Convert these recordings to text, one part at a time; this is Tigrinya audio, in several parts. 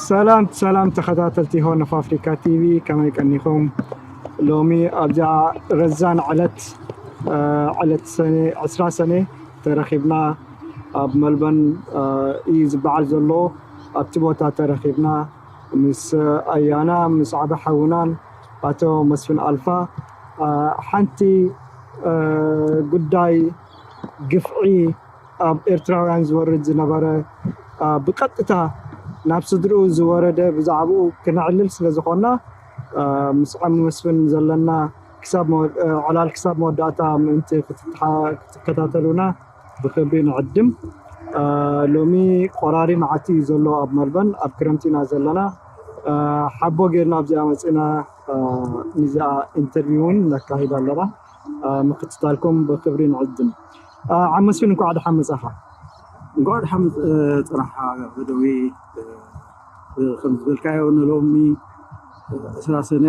ሰላም ሰላም ተኸታተልቲ ሆርን ኦፍ ኣፍሪካ ቲቪ፣ ከመይ ቀኒኹም? ሎሚ ኣብዚኣ ረዛን ዕለት ዕለት ሰነ ዕስራ ሰነ ተረኺብና፣ ኣብ መልበን እዩ ዝበዓል ዘሎ። ኣብቲ ቦታ ተረኺብና ምስ ኣያና ምስ ዓበ ሓውናን ኣቶ መስፍን ኣልፋ ሓንቲ ጉዳይ ግፍዒ ኣብ ኤርትራውያን ዝወርድ ዝነበረ ብቀጥታ ናብ ስድርኡ ዝወረደ ብዛዕባኡ ክነዕልል ስለ ዝኾንና፣ ምስ ዓሚ መስፍን ዘለና ክሳብ ዕላል ክሳብ መወዳእታ ምእንቲ ክትከታተሉና ብክብሪ ንዕድም። ሎሚ ቆራሪ መዓልቲ እዩ ዘሎ ኣብ መልበን፣ ኣብ ክረምቲ ኢና ዘለና። ሓቦ ጌርና ኣብዚኣ መፂና ንዚኣ ኢንተርቪው እውን ነካሂድ ኣለና። ምክትታልኩም ብክብሪ ንዕድም። ዓሚ መስፍን፣ እንኳዕ ደሓን መጻኻ። እንኳዕ ደሓን መጽ-፣ እ፣ ጽናሓ በደዊ፣ እ፣ እ፣ ከም ዝበልካዮ ንሎሚ፣ እ፣ ዕስራ ሰነ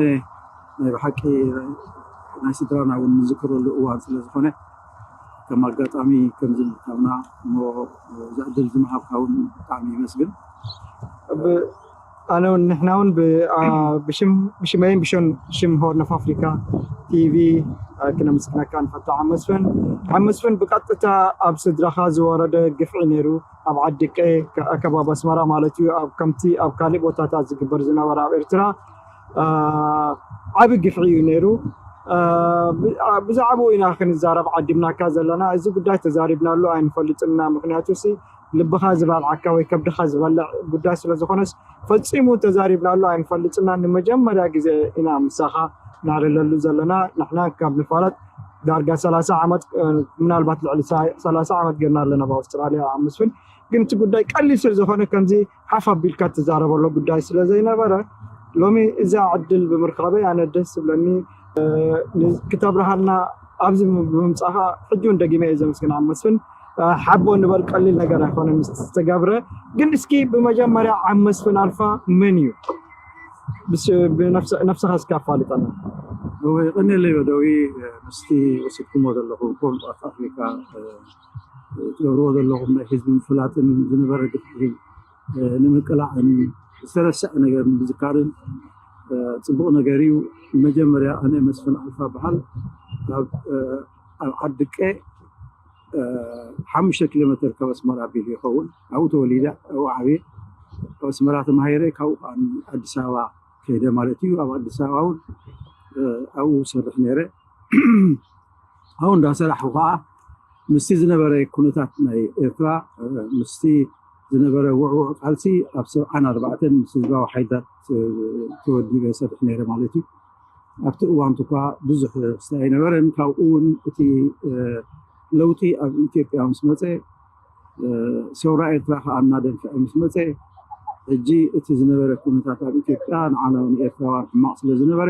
ናይ ብሓቂ ናይ ስድራና እውን ንዝክረሉ እዋን ስለ ዝኾነ፣ ከም ኣጋጣሚ ከምዚ ምርካብና እሞ፣ እ፣ እዚ ዕድል ዝምሃብካ እውን ብጣዕሚ ይመስግን። ብ-፣ ኣነ እውን ንሕና እውን ብ-፣ ኣ፣ ብሽም፣ ብሽመይን ብሽም፣ ሽም ሆርን ኦፍ ኣፍሪካ ቲቪ፣ ኣ፣ ክነመስግነካ ንፈቱ ዓሚ መስፍን። ዓሚ መስፍን፣ ብቀጥታ ኣብ ስድራኻ ዝወረደ ግፍዒ ነይሩ፣ ኣብ ዓዲቀ፣ ከ-፣ ኣከባቢ ኣስመራ ማለት እዩ፣ ኣብ ከምቲ ኣብ ካልእ ቦታታት ዝግበር ዝነበረ ኣብ ኤርትራ፣ ኣ፣ ዓቢ ግፍዒ እዩ ነይሩ። ኣ፣ ብ-፣ ኣ፣ ብዛዕባኡ ኢና ክንዛረብ ዓዲምናካ ዘለና። እዚ ጉዳይ ተዛሪብናሉ ኣይንፈልጥን ኢና፣ ምኽንያቱ ሲ ልብኻ ዝበልዓካ ወይ ከብድኻ ዝበልዕ ጉዳይ ስለ ዝኾነስ ፈጺሙ ተዛሪብናሉ ኣይንፈልጥና። ንመጀመርያ ግዜ ኢና ምሳኻ ናዕልለሉ ዘለና። ንሕና ካብ ንፋለጥ ዳርጋ ሰላሳ ዓመት፣ እ፣ ምናልባት ልዕሊ ሳ-፣ ሰላሳ ዓመት ጌርና ኣለና ኣብ ኣውስትራልያ፣ ዓሚ መስፍን። ግን እቲ ጉዳይ ቀሊል ስለ ዝኾነ ከምዚ ሓፍ ኣቢልካ ትዛረበሉ ጉዳይ ስለ ዘይነበረ ሎሚ እዛ ዕድል ብምርካበይ ኣነ ደስ ዝብለኒ፣ እ፣ ን-፣ ክተብርሃልና ኣብዚ ብምምጻኻ ሕጂ እውን ደጊመ እየ ዘመስግን ዓሚ መስፍን። እ፣ ሓቦ ንበል ቀሊል ነገር ኣይኮነን ምስ ዝተገብረ። ግን እስኪ ብመጀመርያ ዓሚ መስፍን ኣልፋ መን እዩ? ብስ-፣ ብነፍሰ-፣ ነፍስኻ እስኪ ኣፋልጠና። እወ፣ የቐንየለይ በደዊ፣ እ፣ ምስቲ ወሲድኩሞ ዘለኹም ሆርን ኦፍ ኣፍሪካ፣ እ፣ እ፣ ትገብርዎ ዘለኹም ናይ ህዝቢ ምፍላጥን ዝነበረ ግፍዒ፣ እ፣ ንምቅላዕን ዝተረስዐ ነገር ንምዝካርን፣ እ፣ ጽቡቕ ነገር እዩ። መጀመርያ ኣነ መስፍን ኣልፋ በሃል። ኣብ፣ እ፣ ኣብ ዓድቀ፣ እ፣ ሓሙሽተ ኪሎ ሜተር ካብ ኣስመራ ኣቢሉ ይኸውን። ኣብኡ ተወሊደ፣ ኣብኡ ዓብየ። ኣብ ኣስመራ ተማሂረ፣ ካብኡ ከዓ ኣዲስ ኣበባ ከይደ ማለት እዩ። ኣብ ኣዲስ ኣበባ እውን፣ እ፣ ኣብኡ ሰርሕ ነይረ። ኣብኡ እንዳሰራሕኩ ከዓ ምስቲ ዝነበረ ኩነታት ናይ ኤርትራ፣ እ፣ ምስቲ ዝነበረ ውዕውዕ ቃልሲ ኣብ ሰብዓን ኣርባዕተን ምስ ህዝባዊ ሓይልታት፣ እ፣ ተወዲበ ሰርሕ ነይረ ማለት እዩ። ኣብቲ እዋን እኳ ብዙሕ ክስታይ ኣይነበረን። ካብኡ እውን እቲ፣ እ፣ ለውጢ ኣብ ኢትዮጵያ ምስ መጸ፣ እ፣ ሰውራ ኤርትራ ከዓ እናደንፈዐ ምስ መጸ፣ ሕጂ እቲ ዝነበረ ኩነታት ኣብ ኢትዮጵያ ንዓና ንኤርትራውያን ሕማቕ ስለ ዝነበረ፣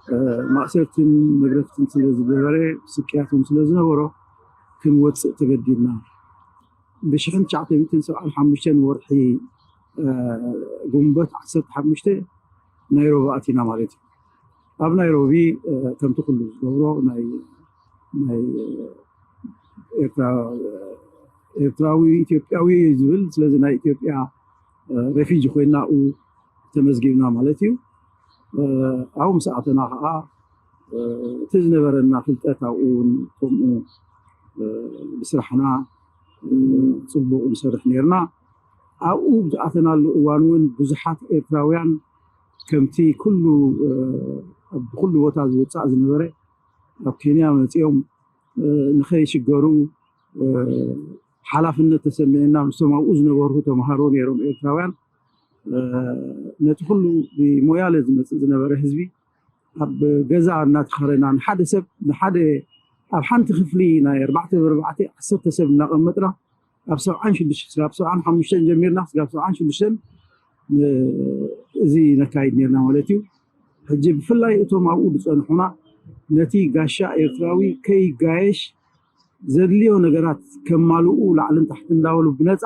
እ፣ ማእሰርትን መግረፍትን ስለ ዝነበረ፣ ስቅያት እውን ስለ ዝነበሮ ክንወጽእ ተገዲድና። ብሽሕን ትሽዓተ ሚእትን ሰብዓን ሓሙሽተን ወርሒ፣ እ፣ ጉንበት ዓሰርተ ሓሙሽተ ናይሮቢ ኣቲና ማለት እዩ። ኣብ ናይሮቢ፣ እ፣ ከምቲ ኩሉ ዝገብሮ ናይ፣ ናይ ኤርትራ-፣ ኤርትራዊ ኢትዮጵያዊ ዝብል፣ ስለዚ ናይ ኢትዮጵያ፣ እ፣ ሬፊጂ ኮይና ኣብኡ ተመዝጊብና ማለት እዩ። እ፣ ኣብኡ ምስ ኣተና ከዓ፣ እ፣ እቲ ዝነበረና ፍልጠት ኣብኡ እውን ከምኡ፣ እ፣ ብስራሕና፣ እ፣ ጽቡቕ ንሰርሕ ነይርና። ኣብኡ ዝኣተናሉ እዋን እውን ብዙሓት ኤርትራውያን ከምቲ ኩሉ፣ እ፣ ኣብ ኩሉ ቦታ ዝውጻእ ዝነበረ ኣብ ኬንያ መጺኦም፣ እ፣ ንኸይሽገሩ፣ እ፣ ሓላፍነት ተሰሚዕና ምስቶም ኣብኡ ዝነበሩ ተምሃሮ ነይሮም ኤርትራውያን፣ እ፣ ነቲ ኩሉ ብሞያለ ዝመጽእ ዝነበረ ህዝቢ ኣብ ገዛ እናተኸረና ንሓደ ሰብ፣ ንሓደ ኣብ ሓንቲ ክፍሊ ናይ ኣርባዕተ ብኣርባዕተ ዓሰርተ ሰብ እናቐመጥና ኣብ ሰብዓን ሽዱሽተ፣ ካብ ሰብዓን ሓሙሽተን ጀሚርና ክሳብ ሰብዓን ሽዱሽተን፣ እ፣ እዚ ነካይድ ነርና ማለት እዩ። ሕጂ ብፍላይ እቶም ኣብኡ ዝጸንሑና ነቲ ጋሻ ኤርትራዊ ከይጋየሽ ዘድልዮ ነገራት ከማልኡ ላዕልን ታሕትን እንዳበሉ ብነጻ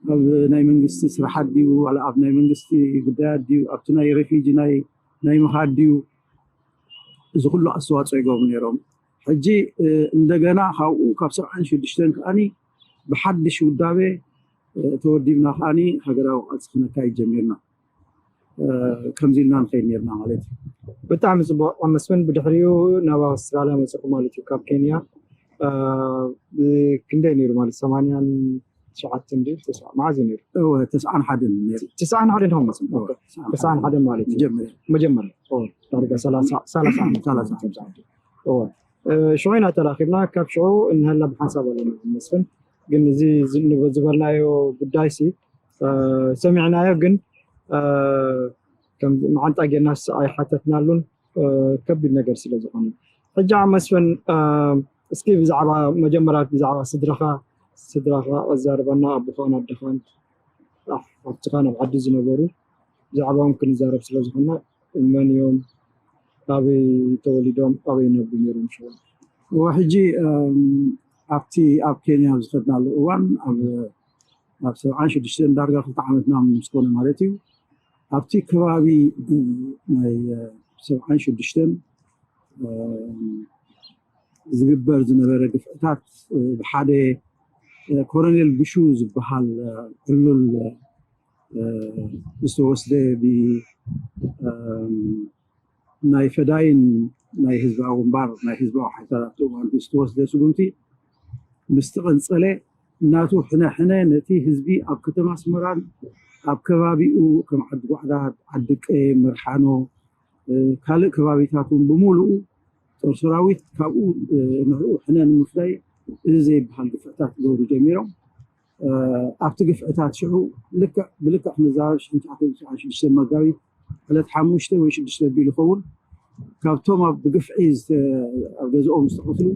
ኣብ ናይ መንግስቲ ስራሓት ድዩ፣ ዋላ ኣብ ናይ መንግስቲ ጉዳያት ድዩ፣ ኣብቲ ናይ ሬፊጂ ናይ፣ ናይ ምኻድ ድዩ፣ እዚ ኩሉ ኣስተዋፅኦ ይገብሩ ነይሮም። ሕጂ፣ እ፣ እንደገና ካብኡ ካብ ሰብዓን ሽዱሽተን ከኣኒ ብሓድሽ ውዳቤ ተወዲብና ከዓኒ ሃገራዊ ቃልሲ ክነካይድ ጀሚርና። ከምዚ ኢልና ንኸይድ ነርና ማለት እዩ። ብጣዕሚ ፅቡቅ መስፍን። ብድሕሪኡ ናብ ኣውስትራልያ መፅኹ ማለት እዩ ካብ ኬንያ። ክንደይ ነይሩ ማለት ሰማንያን ትሽዓተን ድዩ? መዓዝ እዩ ነይሩ? ተስዓን ሓደን ነይሩ። ተስዓን ሓደን ዲኹም መፅኹም? ተስዓን ሓደን ማለት እዩ። መጀመርያ ዳርጋ ሰላሳ ዓመት። ሽዑ ኢና ተራኺብና። ካብ ሽዑ እንሀላ ብሓንሳብ ኣለና መስፍን። ግን እዚ ዝበልናዮ ጉዳይ ሲ ሰሚዕናዮ፣ ግን መዓንጣ ጌርናስ ኣይሓተትናሉን፣ ከቢድ ነገር ስለ ዝኾነ። ሕጂ ኣብ መስፍን እስኪ ብዛዕባ መጀመርያ ብዛዕባ ስድራኻ ስድራኻ ኣዛርበና። ኣቦኻን ኣደኻን ኣብትኻ ናብ ዓዲ ዝነበሩ ብዛዕባኦም ክንዛረብ ስለ ዝኾንና፣ መን እዮም፣ ኣበይ ተወሊዶም፣ ኣበይ ነብሩ ነይሮም? ሽዑ ሕጂ ኣብቲ ኣብ ኬንያ ኣብ ዝኸድናሉ እዋን ኣብ ኣብ ሰብዓን ሽዱሽተን ዳርጋ ክልተ ዓመትና ምስ ኮነ ማለት እዩ። ኣብቲ ከባቢ ናይ ሰብዓን ሽዱሽተን ዝግበር ዝነበረ ግፍዕታት ብሓደ ኮሎኔል ብሹ ዝበሃል ዕሉል ዝተወስደ ናይ ፈዳይን ናይ ህዝባዊ ግንባር ናይ ህዝባዊ ሓይልታት ኣብቲ እዋን ዝተወስደ ስጉምቲ ምስ ተቐንፀለ ናቱ ሕነ ሕነ ነቲ ህዝቢ ኣብ ከተማ ኣስመራን ኣብ ከባቢኡ ከም ዓዲ ጓዕዳድ፣ ዓዲ ቀየ፣ መርሓኖ፣ ካልእ ከባቢታት እውን ብምሉኡ ጦር ሰራዊት ካብኡ ንዕኡ ሕነ ንምፍዳይ እዚ ዘይበሃል ግፍዕታት ክገብሩ ጀሚሮም። ኣብቲ ግፍዕታት ሽዑ ልክዕ ብልክዕ ክንዛረብ ሽዱሽተ መጋቢት ዕለት ሓሙሽተ ወይ ሽዱሽተ ቢሉ ይኸውን ካብቶም ኣብ ብግፍዒ ኣብ ገዝኦም ዝተቐትሉ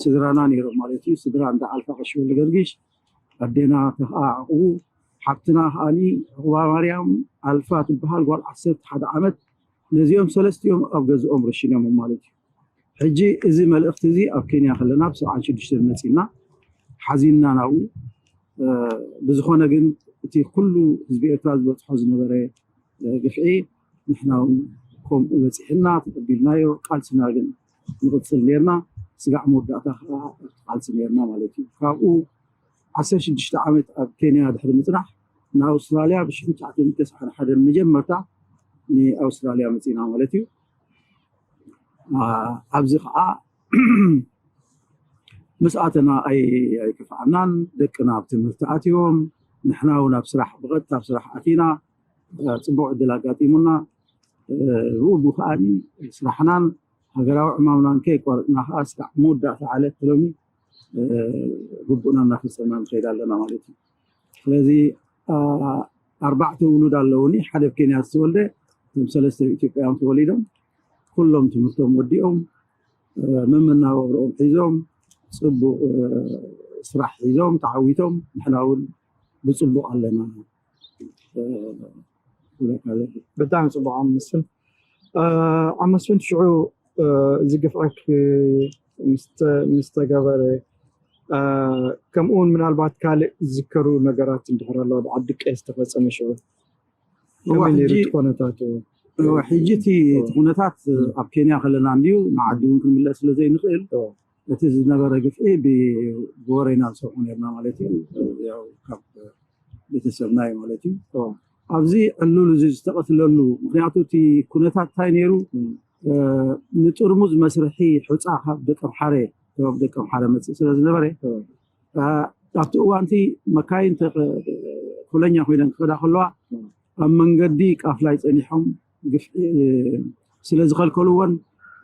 ስድራና ነይሮም ማለት እዩ። ስድራ እንዳ ኣልፋ ቀሺ ወልደገርጊሽ፣ ኣዴና ተኽኣ ዕቑቡ፣ ሓብትና ከዓኒ ዕቑባ ማርያም ኣልፋ ትበሃል ጓል ዓሰርተ ሓደ ዓመት። ነዚኦም ሰለስቲኦም ኣብ ገዝኦም ረሺኖም ማለት እዩ። ሕጂ እዚ መልእኽቲ እዚ ኣብ ኬንያ ከለና ብ ሰብዓን ሽዱሽተን መፂና ሓዚንና ናብኡ። ብዝኾነ ግን እቲ ኩሉ ህዝቢ ኤርትራ ዝበፅሖ ዝነበረ ግፍዒ ንሕና እውን ከምኡ በፂሕና ተቐቢልናዮ። ቃልስና ግን ንቕፅል ነርና። ስጋዕ መወዳእታ ከዓ ኣብቲ ቃልሲ ነርና ማለት እዩ። ካብኡ ዓሰርተ ሽዱሽተ ዓመት ኣብ ኬንያ ድሕሪ ምፅናሕ ንኣውስትራልያ ብ ሽሕን ትሽዓተ ሚእትን ተስዓን ሓደን መጀመርታ ንኣውስትራልያ መፂና ማለት እዩ። ኣብዚ ከዓ ምስ ኣተና ኣይከፍኣናን። ደቅና ኣብ ትምህርቲ ኣትዮም፣ ንሕና እውን ኣብ ስራሕ ብቐጥታ ኣብ ስራሕ ኣቲና። ፅቡቅ ዕድል ኣጋጢሙና። ብኡ ከዓኒ ስራሕናን ሃገራዊ ዕማምናን ከየቋረፅና ከዓ ስካዕ መወዳእታ ዓለት ሎሚ ግቡእና እናፈፀምና ንኸይድ ኣለና ማለት እዩ። ስለዚ ኣርባዕተ ውሉድ ኣለውኒ። ሓደ ኣብ ኬንያ ዝተወልደ፣ እቶም ሰለስተ ኣብ ኢትዮጵያ እዮም ተወሊዶም። ኩሎም ትምህርቶም ወዲኦም መመናበብሮኦም ሒዞም ፅቡቅ ስራሕ ሒዞም ተዓዊቶም፣ ንሕና እውን ብፅቡቅ ኣለና። ብጣዕሚ ፅቡቅ ኣመስፍን። ኣመስፍን ሽዑ እዚ ግፍዒ ምስ ተገበረ ከምኡውን ምናልባት ካልእ ዝዝከሩ ነገራት እንድሕር ኣለዋ ብዓዲ ቀይ ዝተፈፀመ ሽዑ ከመይ ነይሩ እቲ ኩነታት? ሕጂ እቲ ኩነታት ኣብ ኬንያ ከለና እንድዩ ንዓዲ እውን ክንምለስ ስለ ዘይንኽእል እቲ ዝነበረ ግፍዒ ብወሬና ንሰምዖ ነርና ማለት እዩ። ካብ ቤተሰብና እዩ ማለት እዩ። ኣብዚ ዕሉል እዚ ዝተቐትለሉ ምክንያቱ እቲ ኩነታት እንታይ ነይሩ? ንጥርሙዝ መስርሒ ሑፃ ካብ ደቀምሓረ ከባቢ ደቀምሓረ መፅእ ስለ ዝነበረ ኣብቲ እዋንቲ መካይን ኮለኛ ኮይነን ክኸዳ ከለዋ ኣብ መንገዲ ቃፍላይ ፀኒሖም ግፍዒ ስለ ዝኸልከልዎን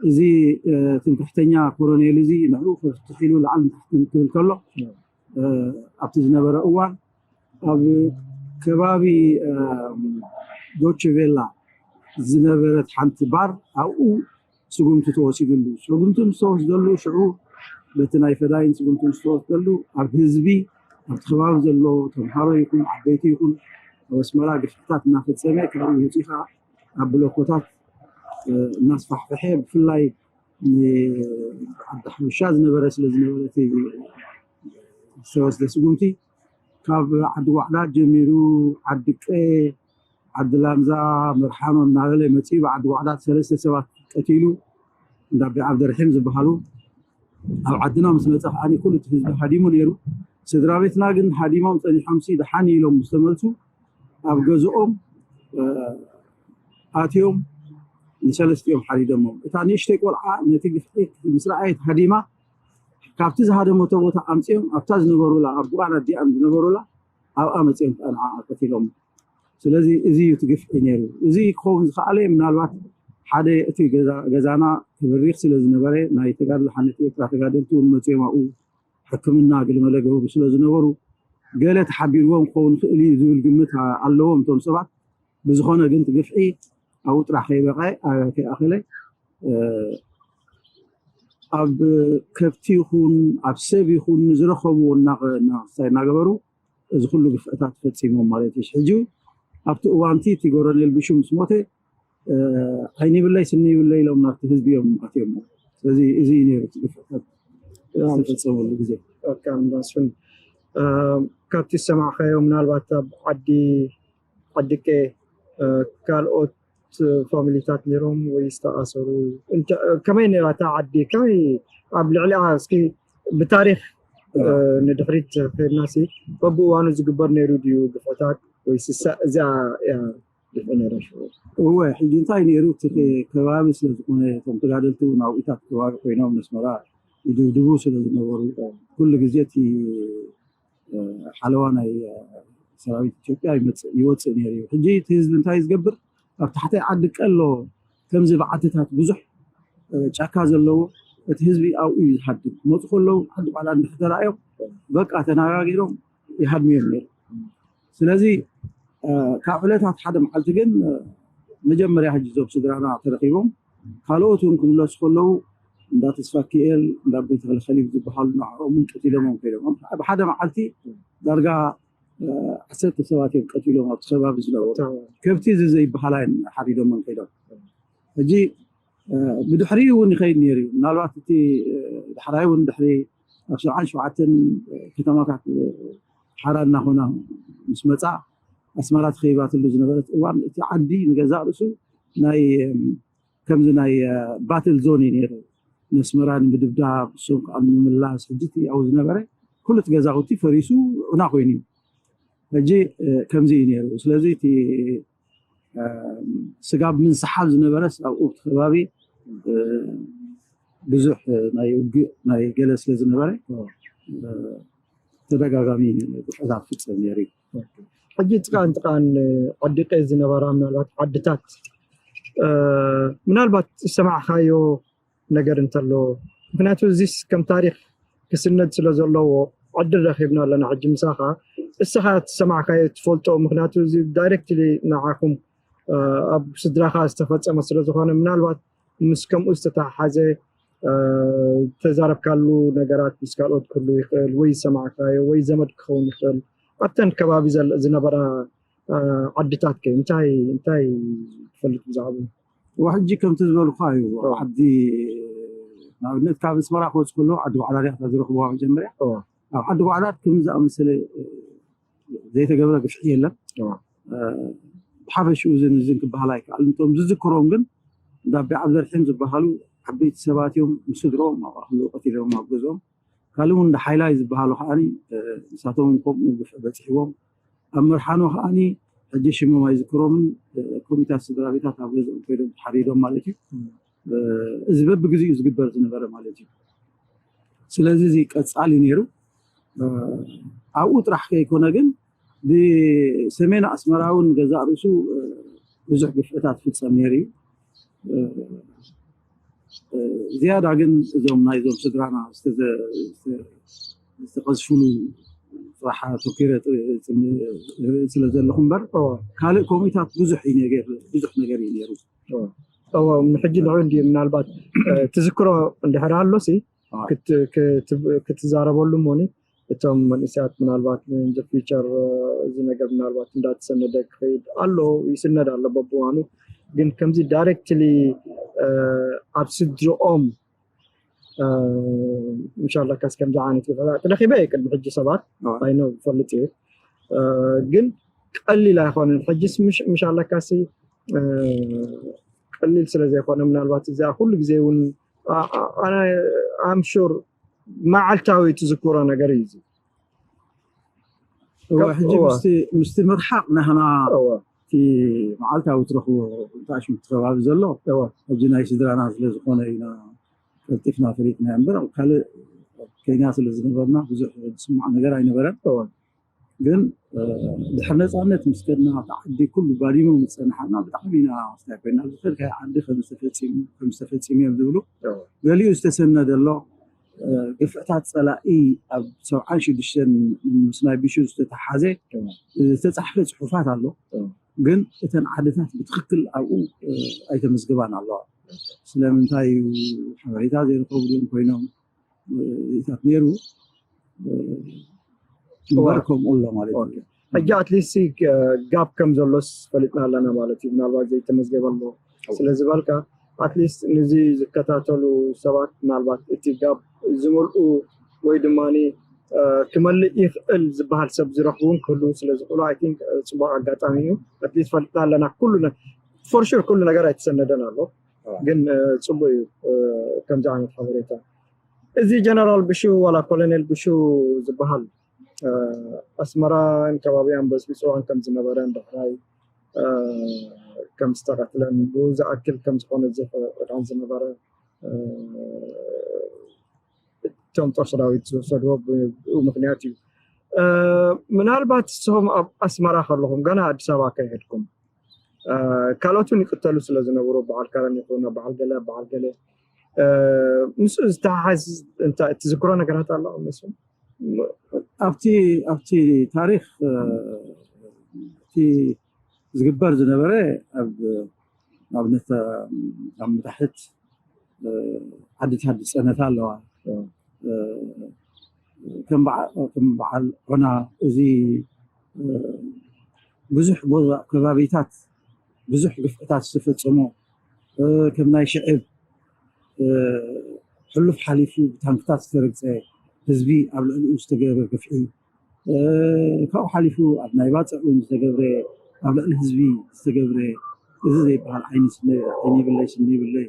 እዚ ትምክሕተኛ ኮሎኔል እዚ ንዕኡ ክፍትሕ ኢሉ ላዕሊ ንታሕቲ ክብል ከሎ ኣብቲ ዝነበረ እዋን ኣብ ከባቢ ዶችቬላ ዝነበረት ሓንቲ ባር ኣብኡ ስጉምቲ ተወሲዱሉ። ስጉምቲ ምስ ተወስደሉ ሽዑ በቲ ናይ ፈዳይን ስጉምቲ ምስ ተወስደሉ ኣብ ህዝቢ ኣብቲ ከባቢ ዘሎ ተምሃሮ ይኹን ዓበይቲ ይኹን ኣብ ኣስመራ ግፍዕታት እናፈፀመ ካብኡ ወፂኡ ከዓ ኣብ ብሎኮታት እናስፋሕፈሐ ብፍላይ ዓዲ ሓበሻ ዝነበረ ስለ ዝነበረ እቲ ዝተወስደ ስጉምቲ ካብ ዓዲ ዋዕላ ጀሚሩ ዓዲ ቀ ዓዲ ላምዛ መርሓኖ እናበለ መፂኡ ብዓዲ ዋዕላ ሰለስተ ሰባት ቀቲሉ እንዳ ኣቢ ዓብደርሒም ዝበሃሉ ኣብ ዓድና ምስ መፀ ከዓኒ ኩሉ እቲ ህዝቢ ሃዲሙ ነይሩ። ስድራ ቤትና ግን ሃዲሞም ጸኒሖም ሲ ደሓን ኢሎም ምስ ተመልሱ ኣብ ገዝኦም ኣትዮም ንሰለስቲኦም ሓሪዶሞም። እታ ንእሽተይ ቆልዓ ነቲ ግፍዒ ምስ ረኣየት ሃዲማ ካብቲ ዝሃደመቶ ቦታ ኣምፅኦም ኣብታ ዝነበሩላ ኣብ ጓና ኣዲኣም ዝነበሩላ ኣብኣ መፅኦም ከኣ ንዓኣ ቀቲሎም። ስለዚ እዚ እዩ እቲ ግፍዒ ነይሩ። እዚ ክኸውን ዝኸኣለ ምናልባት ሓደ እቲ ገዛና ክብሪኽ ስለ ዝነበረ ናይ ተጋድሎ ሓነት ኤርትራ ተጋደልቲ እውን መፅኦም ኣብኡ ሕክምና ግልመለ ገብሩ ስለ ዝነበሩ ገለ ተሓቢርዎም ክኸውን ይኽእል እዩ ዝብል ግምት ኣለዎም እቶም ሰባት። ብዝኾነ ግን እቲ ግፍዒ ኣብኡ ጥራሕ ከይበቐ ከይኣኸለ ኣብ ከብቲ ይኹን ኣብ ሰብ ይኹን ንዝረኸብዎ እናገበሩ እዚ ኩሉ ግፍዕታት ፈፂሞም ማለት እዩ። ሕጂ ኣብቲ እዋንቲ እቲ ኮረኔል ብሹም ምስ ሞተ ዓይኒ ይብለይ ስኒ ይብለይ ኢሎም ናብቲ ህዝቢ እዮም ኣትዮም። ስለዚ እዚ እዩ ነይሩ እቲ ግፍዕታት ዝተፈፀመሉ ግዜ። መስፍን፣ ካብቲ ዝሰማዕካዮ ምናልባት ኣብ ዓዲ ዓዲቀ ካልኦት ፋሚሊታት ነይሮም ወይ ዝተኣሰሩ? ከመይ ነይራ እታ ዓዲ? ከመይ ኣብ ልዕሊኣ እስኪ ብታሪክ ንድሕሪት ከድናሲ በብእዋኑ ዝግበር ነይሩ ድዩ ግፍዕታት ወይስ እዚኣ እያ ግፍዒ ነይራ ሽዑ? እወ፣ ሕጂ እንታይ ነይሩ እቲ ከባቢ ስለ ዝኾነ እቶም ተጋደልቲ እውን ኣብኡታት ከባቢ ኮይኖም ነስመራ ይድብድቡ ስለ ዝነበሩ ኩሉ ግዜ እቲ ሓለዋ ናይ ሰራዊት ኢትዮጵያ ይወፅእ ነይሩ እዩ። ሕጂ እቲ ህዝቢ እንታይ ዝገብር ኣብ ታሕታይ ዓዲ ቀሎ ከምዚ በዓትታት ብዙሕ ጫካ ዘለዎ እቲ ህዝቢ ኣብኡ እዩ ዝሃድም። ክመፁ ከለዉ ዓዲ ባዕላ እንድሕር ተራእዮም በቃ ተነጋጊሮም ይሃድምዮም ነይሩ። ስለዚ ካብ ዕለታት ሓደ መዓልቲ ግን መጀመርያ ሕጂ እዞም ስድራና ተረኺቦም ካልኦት እውን ክምለሱ ከለዉ እንዳ ተስፋኪኤል እንዳ ቤተክልኸሊብ ዝበሃሉ ንዕኦም እውን ቀቲሎሞም ከይዶም ብሓደ መዓልቲ ዳርጋ ዓሰርተ ሰባት እዮም ቀቲሎም ኣብቲ ከባቢ ዝነበሩ ከብቲ እዚ ዘይበሃላ ሓሪዶሞም ከይዶም። ሕጂ ብድሕሪኡ እውን ይኸይድ ነይሩ እዩ። ምናልባት እቲ ዳሕራይ እውን ድሕሪ ኣብ ሰብዓን ሸውዓተን ከተማታት ሓራ እናኾና ምስ መፃ ኣስመራ ተኸይባትሉ ዝነበረት እዋን እቲ ዓዲ ንገዛእ ርእሱ ናይ ከምዚ ናይ ባትል ዞን እዩ ነይሩ። ነስመራ ንምድብዳብ እሶም ከዓ ንምምላስ ሕጂ እቲ ኣብኡ ዝነበረ ኩሉ እቲ ገዛውቲ ፈሪሱ ዑና ኮይኑ እዩ። ሕጂ ከምዚ እዩ ነይሩ። ስለዚ እቲ ስጋብ ምንስሓብ ዝነበረስ ኣብኡ እቲ ከባቢ ብዙሕ ናይ ውግእ ናይ ገለ ስለ ዝነበረ ተደጋጋሚ ግፍዕታት ፍፀም ነይሩ እዩ። ሕጂ ጥቃን ጥቃን ዓዲቀ ዝነበራ ምናልባት ዓድታት ምናልባት ዝሰማዕካዮ ነገር እንተሎ ምክንያቱ እዚስ ከም ታሪክ ክስነድ ስለ ዘለዎ ዕድል ረኪብና ኣለና ሕጂ ምሳኻ እስኻ ትሰማዕካዮ ትፈልጦ ምክንያቱ እዚ ዳይሬክትሊ ንዓኹም ኣብ ስድራኻ ዝተፈፀመ ስለ ዝኾነ ምናልባት ምስ ከምኡ ዝተተሓሓዘ ተዛረብካሉ ነገራት ምስ ካልኦት ክህሉ ይኽእል ወይ ዝሰማዕካዮ ወይ ዘመድ ክኸውን ይኽእል ኣብተን ከባቢ ዝነበራ ዓድታት ከ እንታይ እንታይ ትፈልጥ ብዛዕባ ሕጂ ከምቲ ዝበልኳ እዩ ዓዲ ንኣብነት ካብ ኣስመራ ክወፅ ከሎ ዓዲ ባዕላ ሪያ ዝረኽብዋ መጀመርያ ኣብ ዓዲ ባዕላ ከም ዝኣመሰለ ዘይተገብረ ግፍዒ የለን ብሓፈሽኡ ዝን ዝን ክበሃል ኣይከኣል እንቶም ዝዝክሮም ግን እንዳ ኣቢ ዓብደርሒም ዝበሃሉ ዓበይቲ ሰባት እዮም ምስድሮም ኣብኣክሉ ቀቲሎም ኣብ ገዝኦም ካልእ እውን እንዳ ሓይላይ ዝበሃሉ ከዓኒ ንሳቶም ከምኡ ግፍዒ በፂሕዎም ኣብ መርሓኖ ከዓኒ ሕጂ ሽሞም ኣይዝክሮምን ኮሚታት ስድራ ቤታት ኣብ ገዝኦም ኮይዶም ተሓሪዶም ማለት እዩ እዚ በብግዜኡ ዝግበር ዝነበረ ማለት እዩ ስለዚ እዚ ቀፃሊ ነይሩ ኣብኡ ጥራሕ ከይኮነ ግን ብሰሜን ኣስመራ እውን ገዛእ ርእሱ ብዙሕ ግፍዕታት ፍፀም ነይሩ እዩ ዝያዳ ግን እዞም ናይዞም ስድራና ዝተቐዝፍሉ ጥራሕ ኣተኪረ ስለ ዘለኹ እምበር ካልእ ኮሚታት ብዙሕ ብዙሕ ነገር እዩ ነይሩ ሕጂ ንዑ እንዲ ምናልባት ትዝክሮ እንድሕር ኣሎ ክትዛረበሉ ሞኒ እቶም መንእሰያት ምናልባት ንፊቸር እዚ ነገር ምናልባት እንዳተሰነደ ክኸይድ ኣሎ ይስነድ ኣሎ በብዋኑ ግን ከምዚ ዳይሬክትሊ ኣብ ስድርኦም ምሻላ ካስ ከምዚ ዓይነት ግፍዕታት ረኪበ እየ ቅድሚ ሕጂ ሰባት ኣይኖ ዝፈልጥ እዩ ግን ቀሊል ኣይኮነን ሕጂስ ምሻላ ካሲ ቀሊል ስለ ዘይኮነ ምናልባት እዚኣ ኩሉ ግዜ እውን ኣምሹር መዓልታዊ ትዝክሮ ነገር እዩ እዚ እወ፣ ሕጂ ምስቲ ምርሓቕ ናህና እቲ መዓልታዊ ትረኽቦ ታሽም ከባቢ ዘሎ ሕጂ ናይ ስድራና ስለ ዝኾነ ኢና ቀልጢፍና ፈሊጥና እምበር፣ ኣብ ካልእ ኬንያ ስለ ዝነበርና ብዙሕ ዝስማዕ ነገር ኣይነበረን። ግን ድሕሪ ነፃነት ምስ ከድና እቲ ዓዲ ኩሉ ባዲሙ ምስ ፀንሓና ብጣዕሚ ኢና ስታይ ኮይና። ኣብዚ ከድካዮ ዓዲ ከም ዝተፈፂሙ እዮም ዝብሉ። ገሊኡ ዝተሰነደ ኣሎ። ግፍዕታት ፀላኢ ኣብ ሰብዓን ሽዱሽተን ምስ ናይ ብሹ ዝተተሓዘ ዝተፃሕፈ ፅሑፋት ኣሎ። ግን እተን ዓድታት ብትኽክል ኣብኡ ኣይተመዝግባን ኣለዋ። ስለምንታይ እዩ ሓበሬታ ዘይረኸቡ ድዮም ኮይኖም? ታት ነይሩ እምበር ከምኡ ኣሎ ማለት እዩ። ሕጂ ኣትሊስት ጋፕ ከም ዘሎስ ፈሊጥና ኣለና ማለት እዩ። ምናልባት ዘይተመዝገበ ኣሎ ስለ ዝበልካ ኣትሊስት ንዚ ዝከታተሉ ሰባት ምናልባት እቲ ጋፕ ዝመልኡ ወይ ድማ ክመልእ ይኽእል ዝበሃል ሰብ ዝረኽቡ እውን ክህልው ስለ ዝኽእሉ ኣይ ቲንክ ፅቡቅ ኣጋጣሚ እዩ። ኣትሊስት ፈሊጥና ኣለና። ኩሉ ፎር ሹር ኩሉ ነገር ኣይተሰነደን ኣሎ፣ ግን ፅቡቅ እዩ ከምዚ ዓይነት ሓበሬታ። እዚ ጀነራል ብሹ ዋላ ኮሎኔል ብሹ ዝበሃል ኣስመራን ከባቢያን በስቢስዋን ከም ዝነበረን ዳሕራይ ከም ዝተቐትለን ብኡ ዝኣክል ከም ዝኾነ ዝፍራን ዝነበረ እቶም ጦር ሰራዊት ዝወሰድዎ ብኡ ምክንያት እዩ። ምናልባት ንስኹም ኣብ ኣስመራ ከለኹም ገና ኣዲስ ኣበባ ከይሄድኩም ካልኦት እውን ይቅተሉ ስለ ዝነበሩ በዓል ከረን ይኹን በዓል ገለ በዓል ገለ ምስኡ ዝተሓሓዝ እንታይ ትዝክሮ ነገራት ኣሎ? ምስ ኣብቲ ኣብቲ ታሪክ እቲ ዝግበር ዝነበረ ኣብ ኣብነት ኣብ መታሕት ዓድታት ዝፀነታ ኣለዋ። ከም በዓል ዖና እዚ ብዙሕ ቦታ ከባቢታት ብዙሕ ግፍዕታት ዝተፈፀሞ ከም ናይ ሽዕብ ሕሉፍ ሓሊፉ ብታንክታት ዝተረግፀ ህዝቢ ኣብ ልዕሊኡ ዝተገበረ ግፍዒ ካብኡ ሓሊፉ ኣብ ናይ ባፅዕ እውን ዝተገብረ ኣብ ልዕሊ ህዝቢ ዝተገብረ እዚ ዘይበሃል ዓይኒ ይብለይ ስኒ ይብለይ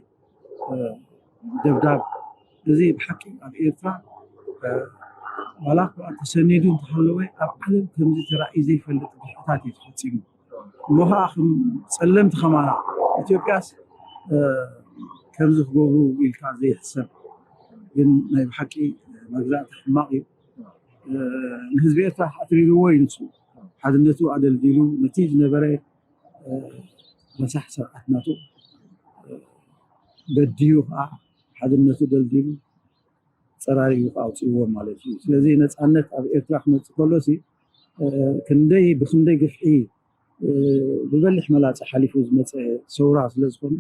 ደብዳብ እዚ ብሓቂ ኣብ ኤርትራ ዋላ እኳ ተሰኒዱ እንተሃለወ ኣብ ዓለም ከምዚ ተራእዩ ዘይፈልጥ ግፍዕታት እዩ ተፈፂሙ። እሞ ከዓ ከም ፀለምቲ ከማና ኢትዮጵያስ ከምዚ ክገብሩ ኢልካ ዘይሕሰብ ግን ናይ ብሓቂ መግዛእቲ ሕማቕ እዩ። ንህዝቢ ኤርትራ ኣትሪርዎ እዩ ንሱ ሓድነቱ ኣደልዲሉ ነቲ ዝነበረ ረሳሕ ስርዓት ናቱ በድዩ ከዓ ሓድነቱ ደልዲሉ ፀራሪኡ ከዓ ኣውፅእዎ ማለት እዩ። ስለዚ ነፃነት ኣብ ኤርትራ ክመፅእ ከሎ ክንደይ ብክንደይ ግፍዒ ብበሊሕ መላፂ ሓሊፉ ዝመፀ ሰውራ ስለዝኾነ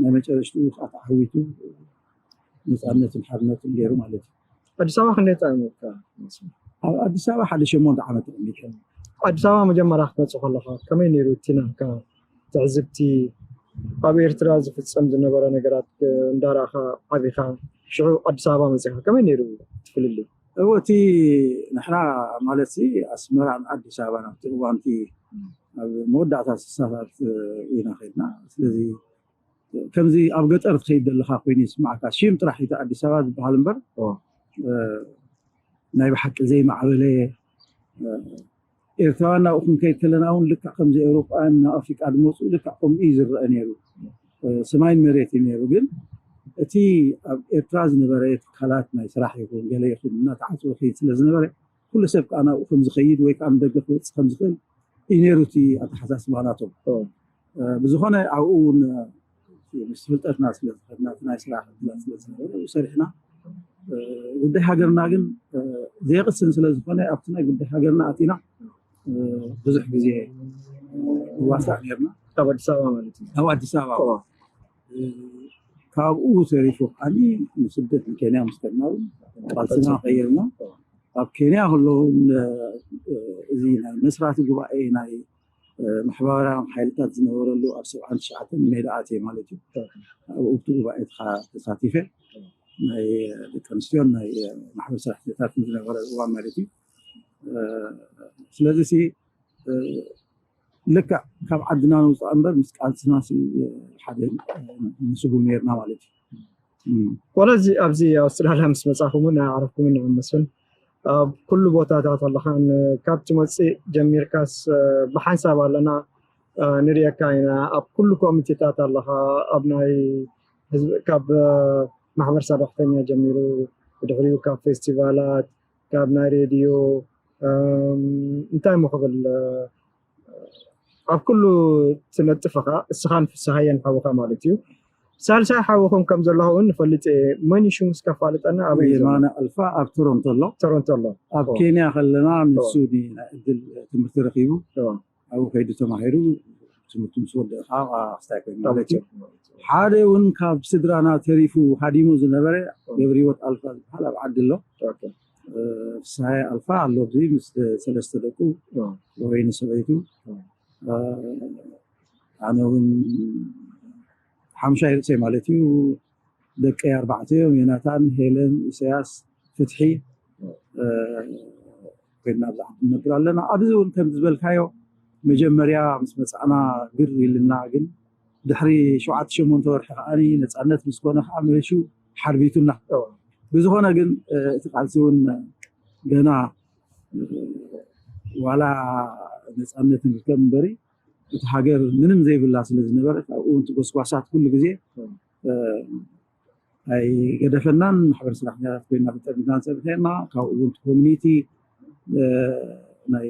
ናይ መጨረሽትኡ ከዓ ተዓዊቱ ነፃነትን ሓርነትን ገይሩ ማለት እዩ። ኣዲስ ኣበባ ክንደይ ተቐሚጥካ? ኣብ ኣዲስ ኣበባ ሓደ ሸሞንተ ዓመት ተቐሚጠ። ኣዲስ ኣበባ መጀመርያ ክትመፅእ ከለኻ ከመይ ነይሩ እቲ ናትካ ትዕዝብቲ? ኣብ ኤርትራ ዝፍፀም ዝነበረ ነገራት እንዳረኣኻ ዓቢኻ ሽዑ ኣዲስ ኣበባ መፂኻ ከመይ ነይሩ እቲ ፍልልይ? እወ እቲ ንሕና ማለት ኣስመራን ኣዲስ ኣበባን ኣብቲ እዋንቲ ኣብ መወዳእታ ስሳታት ኢና ከድና። ስለዚ ከምዚ ኣብ ገጠር ትኸይድ ዘለኻ ኮይኑ ይስማዓካ። ሽም ጥራሕ እቲ ኣዲስ ኣበባ ዝበሃል እምበር ናይ ብሓቂ ዘይማዕበለ ኤርትራውያን ናብኡ ክንከይድ ከለና እውን ልክዕ ከምዚ ኤውሮጳውያን ናብ ኣፍሪቃ ዝመፁ ልክዕ ከምኡ እዩ ዝረአ ነይሩ። ሰማይን መሬት እዩ ነይሩ። ግን እቲ ኣብ ኤርትራ ዝነበረ ትካላት ናይ ስራሕ ይኹን ገለ ይኹን እናተዓፅወ ከይድ ስለ ዝነበረ ኩሉ ሰብ ከዓ ናብኡ ከምዝኸይድ ወይ ከዓ ንደገ ክወፅእ ከምዝኽእል እዩ ነይሩ እቲ ኣተሓሳስባ ናቶም። ብዝኾነ ኣብኡ እውን ምስ ፍልጠትና ስለዝኸድና እቲ ናይ ስራሕ ዕድላት ስለዝነበረ ሰሪሕና ጉዳይ ሃገርና ግን ዘየቕስን ስለዝኾነ ኣብቲ ናይ ጉዳይ ሃገርና ኣቲና ብዙሕ ግዜ ንዋሳእ ነርና። ካብ ኣዲስ ኣበባ ማለት እዩ። ካብ ኣዲስ ኣበባ ካብኡ ተሪፉ ከዓኒ ንስደት ንኬንያ ምስ ከድና እውን ቃልስና ቀይርና ኣብ ኬንያ ከለዉ እዚ ናይ መስራቲ ጉባኤ ናይ ማሕበራዊ ሓይልታት ዝነበረሉ ኣብ ሰብዓን ትሽዓተን ሜዳ ኣትየ ማለት እዩ። ኣብኡ እቲ ጉባኤ ተሳቲፈ ናይ ደቂ ኣንስትዮን ናይ ማሕበር ሰራሕተኛታትን ዝነበረ እዋን ማለት እዩ። ስለዚ ሲ ልክዕ ካብ ዓድና ንውፃእ እምበር ምስ ቃልስና ሓደ ንስጉም ነርና ማለት እዩ። ወላ እዚ ኣብዚ ኣውስትራልያ ምስ መፃኹምን ኣዕረፍኩምን ንዕመስን ኣብ ኩሉ ቦታታት ኣለኻን ካብ ትመፅእ ጀሚርካስ ብሓንሳብ ኣለና ንሪእካ ኢና። ኣብ ኩሉ ኮሚቴታት ኣለኻ። ኣብ ናይ ህዝቢ ካብ ማሕበር ሰራሕተኛ ጀሚሩ ብድሕሪኡ ካብ ፌስቲቫላት ካብ ናይ ሬድዮ እንታይ ሞ ክብል ኣብ ኩሉ ትነጥፍ ኢኻ። እስኻን ፍስሃየን ሓውኻ ማለት እዩ። ሳልሳይ ሓውኹም ከም ዘለኹ እውን ንፈልጥ እየ። መን እዩ ሽሙ እስከ ኣፋልጠና? ኣበይ እዩ ዘሎ? የማነ ኣልፋ ኣብ ቶሮንቶ ኣሎ። ቶሮንቶ ኣሎ። ኣብ ኬንያ ከለና ንሱ ናይ ዕድል ትምህርቲ ረኺቡ ኣብኡ ከይዱ ተማሂሩ ትምህርቱ ምስ ወደአ ከዓ ክስታይ ኮይኑ ማለት እዩ። ሓደ እውን ካብ ስድራና ተሪፉ ሃዲሙ ዝነበረ ገብረ ህይወት ኣልፋ ዝበሃል ኣብ ዓዲ ኣሎ። ፍስሃየ ኣልፋ ኣሎ ኣብዚ ምስ ሰለስተ ደቁ ወይ ንሰበይቱ ኣነ እውን ሓምሻይ ርእሰይ ማለት እዩ። ደቀይ ኣርባዕተ እዮም፣ ዮናታን፣ ሄለን፣ ኢሳያስ፣ ፍትሒ ኮይና ኣብዚ ዓዲ ንነብር ኣለና። ኣብዚ እውን ከም ዝበልካዮ መጀመርያ ምስ መፃእና ግር ኢልና፣ ግን ድሕሪ ሸውዓተ ሸሞንተ ወርሒ ከዓኒ ነፃነት ምስ ኮነ ከዓ መለሹ ሓርቢቱና። ብዝኾነ ግን እቲ ቃልሲ እውን ገና ዋላ ነፃነት ንርከብ እምበሪ እቲ ሃገር ምንም ዘይብላ ስለ ዝነበረ ካብኡ እውን ጎስጓሳት ኩሉ ግዜ ኣይገደፈናን። ማሕበር ሰራሕተኛታት ኮይና ተጠርኒፍና ንሰርሕ ነርና። ካብኡ እውን ኮሚኒቲ ናይ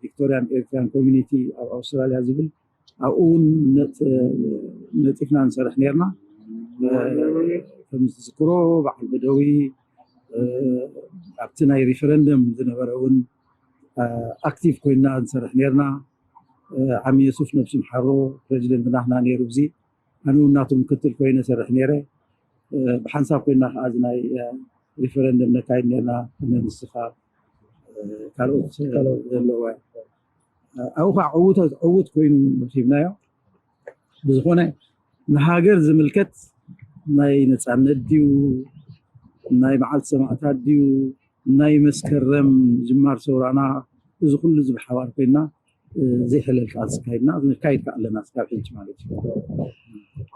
ቪክቶሪያን ኤርትራን ኮሚኒቲ ኣብ ኣውስትራሊያ ዝብል ኣብኡ እውን ነጢፍና ንሰርሕ ነርና። ከም ዝዝክሮ በዓል በደዊ ኣብቲ ናይ ሪፈረንደም ዝነበረ እውን ኣክቲቭ ኮይና ንሰርሕ ነርና። ዓሚ የሱፍ ነብሱ ምሓሮ ፕሬዚደንት ናትና ነይሩ። እዚ ኣነ እውን ናቱ ምክትል ኮይነ ሰርሕ ነይረ። ብሓንሳብ ኮይና ከዓ እዚ ናይ ሪፈረንደም ነካይድ ነርና። ንስኻ ካልኦት ዘለዋ ኣብኡ ከዓ ዕውት ኮይኑ ሂብናዮ። ብዝኾነ ንሃገር ዝምልከት ናይ ነፃነት ድዩ ናይ መዓልቲ ሰማእታት ድዩ ናይ መስከረም ጅማር ሰውራና እዚ ኩሉ እዚ ብሓባር ኮይና ዘይሕለል ቃልሲ ካይድና ነካይድ ከዓ ኣለና ስካብ ሕጂ ማለት እዩ።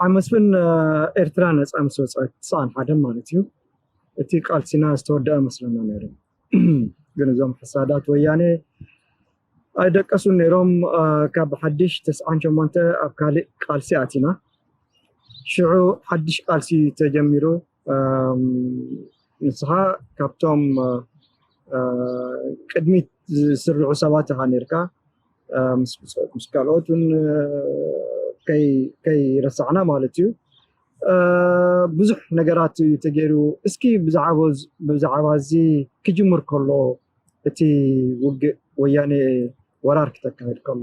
ዓመስፍን ኤርትራ ነፃ ምስ ወፀት ትስዓን ሓደን ማለት እዩ። እቲ ቃልሲና ዝተወደአ መስለና ነይሩ። ግን እዞም ሕሳዳት ወያኔ ኣይደቀሱን ነይሮም። ካብ ሓድሽ ተስዓን ሸሞንተ ኣብ ካሊእ ቃልሲ ኣቲና። ሽዑ ሓድሽ ቃልሲ ተጀሚሩ። ንስኻ ካብቶም ቅድሚት ዝስርዑ ሰባት ኢኻ ነርካ። ምስ ካልኦት እውን ከይረሳዕና ማለት እዩ። ብዙሕ ነገራት እዩ ተገይሩ። እስኪ ብዛዕባ እዚ ክጅምር ከሎ እቲ ውግእ ወያኔ ወራር ክተካይድ ከሎ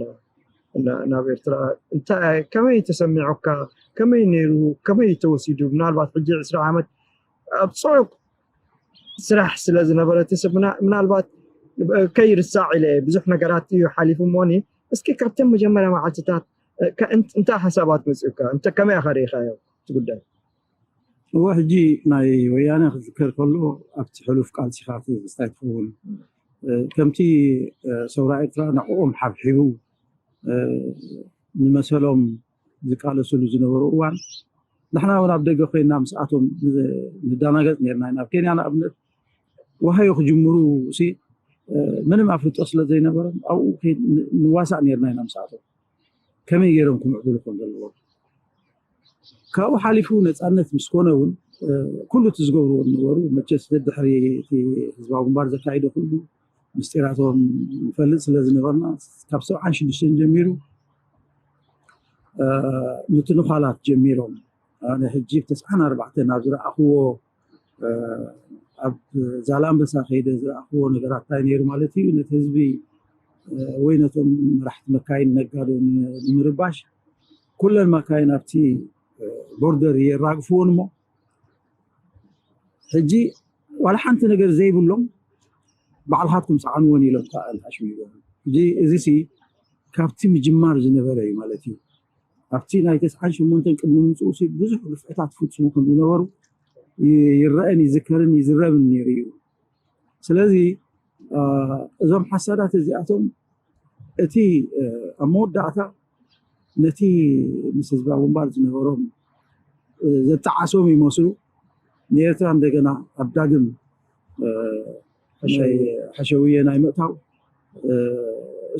ናብ ኤርትራ እንታይ ከመይ ተሰሚዑካ? ከመይ ነይሩ? ከመይ ተወሲዱ? ምናልባት ሕጂ ዕስራ ዓመት ኣብ ፅዑቅ ስራሕ ስለ ዝነበረ እቲ ሰብ ምናልባት ከይርሳዕ ኢለ ብዙሕ ነገራት እዩ ሓሊፉ እሞኒ እስኪ ካብተን መጀመርያ መዓልትታት እንታይ ሓሳባት መፅኡካ? ከመይ ኢኻ ርኢኻዮ እቲ ጉዳይ? እወ ሕጂ ናይ ወያነ ክዝከር ከሎ ኣብቲ ሕሉፍ ቃልሲኻ ትዝታይ ትኸውን ከምቲ ሰውራ ኤርትራ ንዕኦም ሓብሒቡ ንመሰሎም ዝቃለስሉ ዝነበሩ እዋን ንሕና እውን ኣብ ደገ ኮይና ምስኣቶም ንዳናገፅ ነርና ኢና። ኣብ ኬንያ ንኣብነት ዋሃዮ ክጅምሩ ምንም ኣፍልጦ ስለ ዘይነበሮም ኣብኡ ንዋሳእ ነርና ኢና ምስኣቶም ከመይ ገይሮም ክምዕብሉ ከም ዘለዎም። ካብኡ ሓሊፉ ነፃነት ምስ ኮነ እውን ኩሉ እቲ ዝገብርዎ ነበሩ። መቸስ ደድሕሪ እቲ ህዝባዊ ግንባር ዘካይዶ ኩሉ ምስጢራቶም ንፈልጥ ስለ ዝነበርና ካብ ሰብዓን ሽዱሽተን ጀሚሩ ምትንዃላት ጀሚሮም። ኣነ ሕጂ ተስዓን ኣርባዕተን ኣብ ዝረኣኽዎ ኣብ ዛላምበሳ ከይደ ዝረኣኽዎ ነገራት እንታይ ነይሩ ማለት እዩ። ነቲ ህዝቢ ወይ ነቶም መራሕቲ መካይን ነጋዶ ንምርባሽ ኩለን መካይን ኣብቲ ቦርደር የራግፍዎን እሞ ሕጂ ዋላ ሓንቲ ነገር ዘይብሎም ባዕልኻትኩም ፀዓንዎን ኢሎም ከዓ ኣልሓሽሙ ይበሉ። ሕጂ እዚ ሲ ካብቲ ምጅማር ዝነበረ እዩ ማለት እዩ። ኣብቲ ናይ ተስዓን ሸሞንተን ቅድሚ ምምፅኡ ሲ ብዙሕ ግፍዕታት ፍፅሙ ከም ዝነበሩ ይረአን ይዝከርን ይዝረብን ነይሩ እዩ። ስለዚ እዞም ሓሳዳት እዚኣቶም እቲ ኣብ መወዳእታ ነቲ ምስ ህዝባዊ ግንባር ዝነበሮም ዘጣዓሶም ይመስሉ ንኤርትራ እንደገና ኣብ ዳግም ሓሸውየ ናይ ምእታው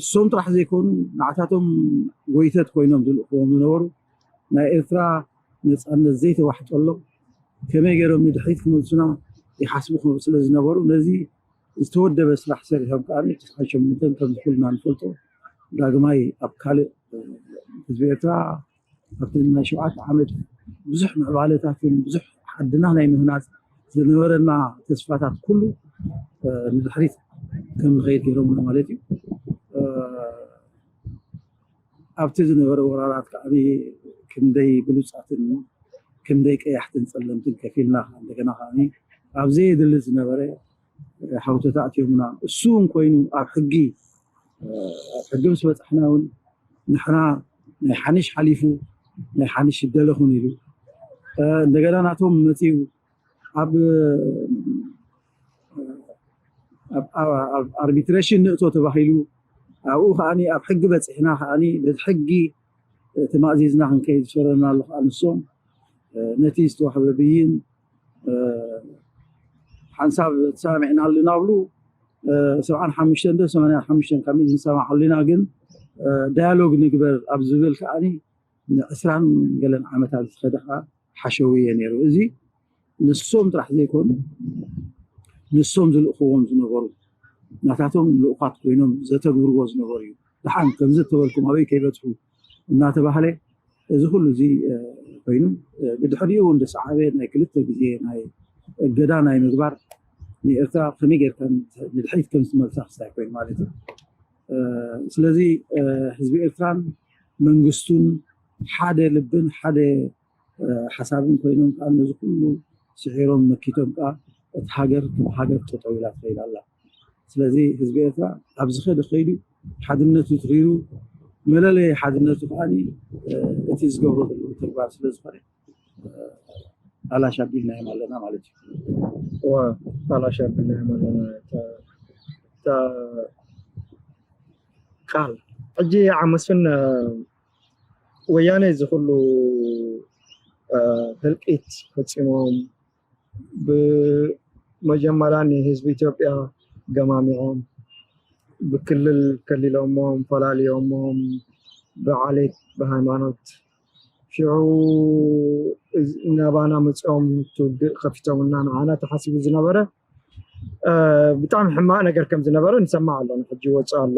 እሶም ጥራሕ ዘይኮኑ ንዓታቶም ጎይተት ኮይኖም ዝልእክዎም ዝነበሩ ናይ ኤርትራ ነፃነት ዘይተዋሕጠሎም ከመይ ገይሮም ንድሕሪት ክመልሱና ይሓስቡ ስለ ዝነበሩ ነዚ ዝተወደበ ስራሕ ሰሪሖም ከዓ ትስዓን ሸሞንተን ከም ኩልና ንፈልጦ ዳግማይ ኣብ ካልእ ህዝቢ ኤርትራ ኣብቲ ናይ ሸውዓተ ዓመት ብዙሕ ምዕባለታትን ብዙሕ ዓድና ናይ ምህናፅ ዝነበረና ተስፋታት ኩሉ ንድሕሪት ከም ንኸይድ ገይሮምና ማለት እዩ። ኣብቲ ዝነበረ ወራራት ከዓ ክንደይ ብሉፃትን ክንደይ ቀያሕትን ፀለምትን ከፊልና እንደገና ከዓ ኣብ ዘየድሊ ዝነበረ ሃውተታ ኣትዮምና እሱ እውን ኮይኑ ኣብ ሕጊ ኣብ ሕጊ ምስ በፃሕና እውን ንሕና ናይ ሓንሽ ሓሊፉ ናይ ሓንሽ ይደለኹን ኢሉ እንደገና ናቶም መፅዩ ኣብ ኣርቢትሬሽን ንእቶ ተባሂሉ ኣብኡ ከዓ ኣብ ሕጊ በፂሕና ከዓ በቲ ሕጊ ተማእዚዝና ክንከይድ ዝፈረና ኣሎ ከዓ ንሶም ነቲ ዝተዋህበ ብይን ሓንሳብ ተሰማሚዕና ኣለና ብሉ ሰብዓን ሓሙሽተን ዶ ሰማንያን ሓሙሽተን ካብ ዝንሰማዕ ኣለና ግን ዳያሎግ ንግበር ኣብ ዝብል ከዓ ንዕስራን ገለን ዓመታት ዝኸደ ከዓ ሓሸውየ ነይሩ። እዚ ንሶም ጥራሕ ዘይኮኑ ንሶም ዝልእኽዎም ዝነበሩ ናታቶም ልኡኻት ኮይኖም ዘተግብርዎ ዝነበሩ እዩ። ደሓን ከምዚ እተበልኩም ኣበይ ከይበፅሑ እናተባህለ እዚ ኩሉ እዚ ኮይኑ ብድሕሪኡ እውን ዝሰዓበ ናይ ክልተ ግዜ ናይ እገዳ ናይ ምግባር ንኤርትራ ከመይ ጌርካ ንድሕሪት ከም ዝመልሳ ክስታይ ኮይኑ ማለት እዩ። ስለዚ ህዝቢ ኤርትራን መንግስቱን ሓደ ልብን ሓደ ሓሳብን ኮይኖም ከዓ ነዚ ኩሉ ስዒሮም መኪቶም ከዓ እቲ ሃገር ከም ሃገር ጠጠው ኢላ ትኸይድ ኣላ። ስለዚ ህዝቢ ኤርትራ ኣብ ዝኸደ ከይዱ ሓድነቱ ትሪሩ መለለይ ሓድነቱ ከዓ እቲ ዝገብሮ ዘለዉ ተግባር ስለ ዝኾነ ኣላሽ ኣቢልናዮም ኣለና ማለት እዩ። ኣላሽ ኣቢልናዮም ኣለና ቃል ሕጂ ዓመስፍን ወያነ እዚ ኩሉ ህልቂት ፈፂሞም ብመጀመርያ ንህዝቢ ኢትዮጵያ ገማሚዖም ብክልል ከሊሎሞም ፈላሊዮሞም ብዓሌት ብሃይማኖት ሽዑ ናባና መፅኦም ትውግእ ከፊቶምና ንዓና ተሓሲቡ ዝነበረ ብጣዕሚ ሕማቅ ነገር ከም ዝነበረ ንሰማዕ ኣለና ሕጂ ይወፅእ ኣሎ